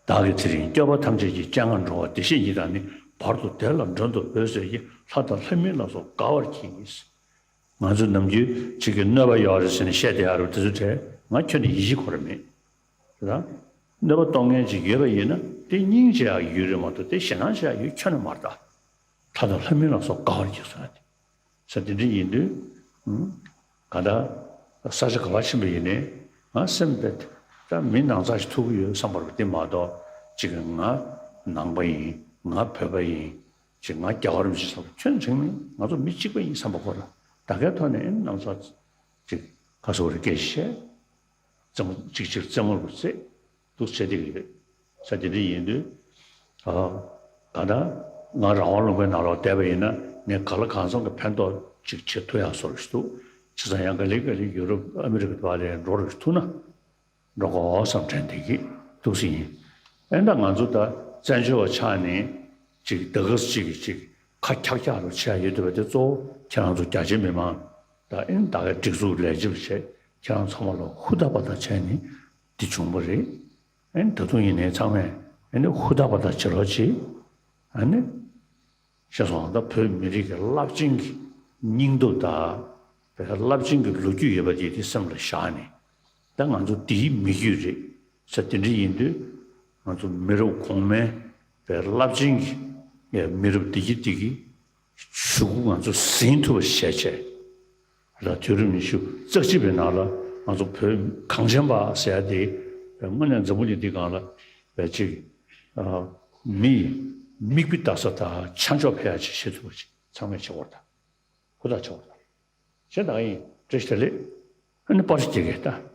བདག་གིས་དེ་རིང་སྐྱོབ་པ་ཐམས་ཅད་ཀྱི་སྤྱན་སྔར་འགྲོ་བ་བདེ་གཤེགས་ཉིད་དང་ནི། བར་དུ་བདེ་ལ་མགྲོན་དུ་བོས་ཟེར་གྱིས། ལྷ་དང་ལྷ་མིན་ལ་སོགས་དགའ་བར་གྱིས། ང་ཚོ་ནམ་རྒྱུན་གཅིག་གིས་གནོད་པ་ཡོད་རེད་ཟེར་ནས་བཤད་བསྡད་ཡ་རེད་དེ་ཚོ་གྲས་ང་ཁྱོན་ནས་ཡིད་ཆེས་ཁོ་ར་མེད། རེད་དང་། གནོད་པ་གཏོང་མཁན་ཅིག་ཡོད་པ་ཡིན་ན་དེ་སྙིང་རྗེ་ཡག་ཡུལ་རེད་མ་གཏོགས་དེ་ཞེད་སྣང་བྱེད་ཡག་ཡུལ་ཁྱོན་ནས་མ་རེད་ད། ལྷ་དང་ལྷ་མིན་ལ་སོགས་དགའ་བར་གྱིས་ཟེར་ན་དེ། ས་དེ་འདྲ་ཡིན་དུས། ཨུམ། ག་ད། ས་ཆ་ག་པར་ཕྱིན་པ་ཡིན་ནའི། ང་སེམས་དཔེ། ད་མི་ནང་ཚགས་ཤིག་ཐུག་གི་ཡོད་བསམ་པ་རེད་དེ་མ་གཏོགས། གཅིག་གིས་ང་ནང་པ་ཡིན། ང་བོད་པ་ཡིན། གཅིག་ང་རྒྱལ་བ་རིན་པོ་ཆེ་བསམ་པ་ཁྱོན་ནས་དྲན་མེད། ང་ཚོ་མི་གཅིག་པ་ཡིན་བསམ་པ་ཁོ་ར། ད་གའི་ཐོག་ནས་ཨེ་ནང་ཚགས། གཅིག་ཁ་སོ་རེ་སྐད་བཤད། རྩེད་མོ་གཅིག་གཅིག་རྩེད་མོ་རུ་རྩེད། འདུག་བྱེད་བསྡད་ཀྱི་ཡོད། ས་དེ་འདྲ་ཡིན་དུས། ཨ། ག་ད། ང་རང་དབང་ལུང་པའི་ནང་ལོགས་བསྡད་པ་ཡིན་ན་ངས་ག་ལ་གང་འཚམ་གྱི་ཕན་ཐོགས་ཅིག་བྱེད་ཐུབ་ཡག་བཟོ་རུ་ཞིག་འདུག་བྱས་ཙང་ཡང་ག་ལེ་ག་ལེ་ཡུ་རོབ་ཨ་མི་རི་ཀ་དུ་བ་ལས་འགྲོ་རུ་ཞིག་ཐུག་ན། འགྲོ་དགོས་བསམ་དྲན་བསྡད་ཀྱི་འདུག་སེ་ཡིན། ཨེ་ད་ང་ཚོ་ད་བཙན་བྱོལ་བ་ཆགས་ནས་ཅིག་ད་ག་སེ་ཅིག་གིས་ཅིག་ཁ་འཁྱག་འཁྱག་རུ་བྱས་ཡོད་འདུག་པ་དེ་གཙོ་བོ་ཁྱེད་རང་ཚོ་རྒྱ་ཆེ་མི་མང་ད་ཨེ་ད་གའི་སྒྲིག་འཛུགས་ལས་བྱེད་པ་བྱས་ཁྱེད་རང་ཚང་མ་ལ་ཧུར་ཐག་པ་ཐག་བྱས་ནས་འདི་བྱུང་བ་རེད། ཨེ་ད་དུང་ཡིན་ནའི་ཚང་མས་ཨེ་ནི་ཧུར་ཐག་པ་ཐག་བྱེད་རོགས་གྱིས། ཨ་ནི། ཤེས་སོང་ད་བོད་མི་རིགས་ཀྱི་རླབས་ཆེན་གྱི་སྙིང་སྟོབས་དང་། བོད་རླབས་ཆེན་གྱི་ལོ་རྒྱུས་ཡོད་པ་དེ་དེ་སེམས་ལ་བཞག་ནས། ད་ང་ཚོ་འདིའི་མི་རྒྱུད་རེད་ཟེར་དེ་འདྲ་ཡིན་དུས། ང་ཚོ་མི་རབས་གོང་མའི་པའི་རླབས་ཆེན་གྱི་མི་རབས་འདི་གི་འདི་གི་ཞུ་སྐུལ་ང་ཚོ་ཟིན་ཐུབ་པ་བྱས་བྱས། ལ་དུས་རབས་ཉི་ཤུ་རྩ་གཅིག་པའི་ནང་ལ་ང་ཚོ་བོད་གངས་ཅན་པ་ཟེར་ཡ་དེ་དངོས་གནས་འཛམ་བུ་གླིང་འདི་སྒང་ལ་བས་ཅིག་མི་མིག་དཔེ་ལྟ་ས་དང་ཆ་འཇོག་ཕེ་ཡ་ཅིག་བྱེད་ཐུབ་པ་ཅིག་ཚང་མས་བྱེད་དགོས་རེད་ད། ཧུར་ཐག་བྱེད་དགོས་རེད་ད། བྱེད་ད་ཡིན་བཀྲ་ཤིས་བདེ་ལེགས། ཨ་ནི་པར་ཅིག་རྒྱག་གི་ད།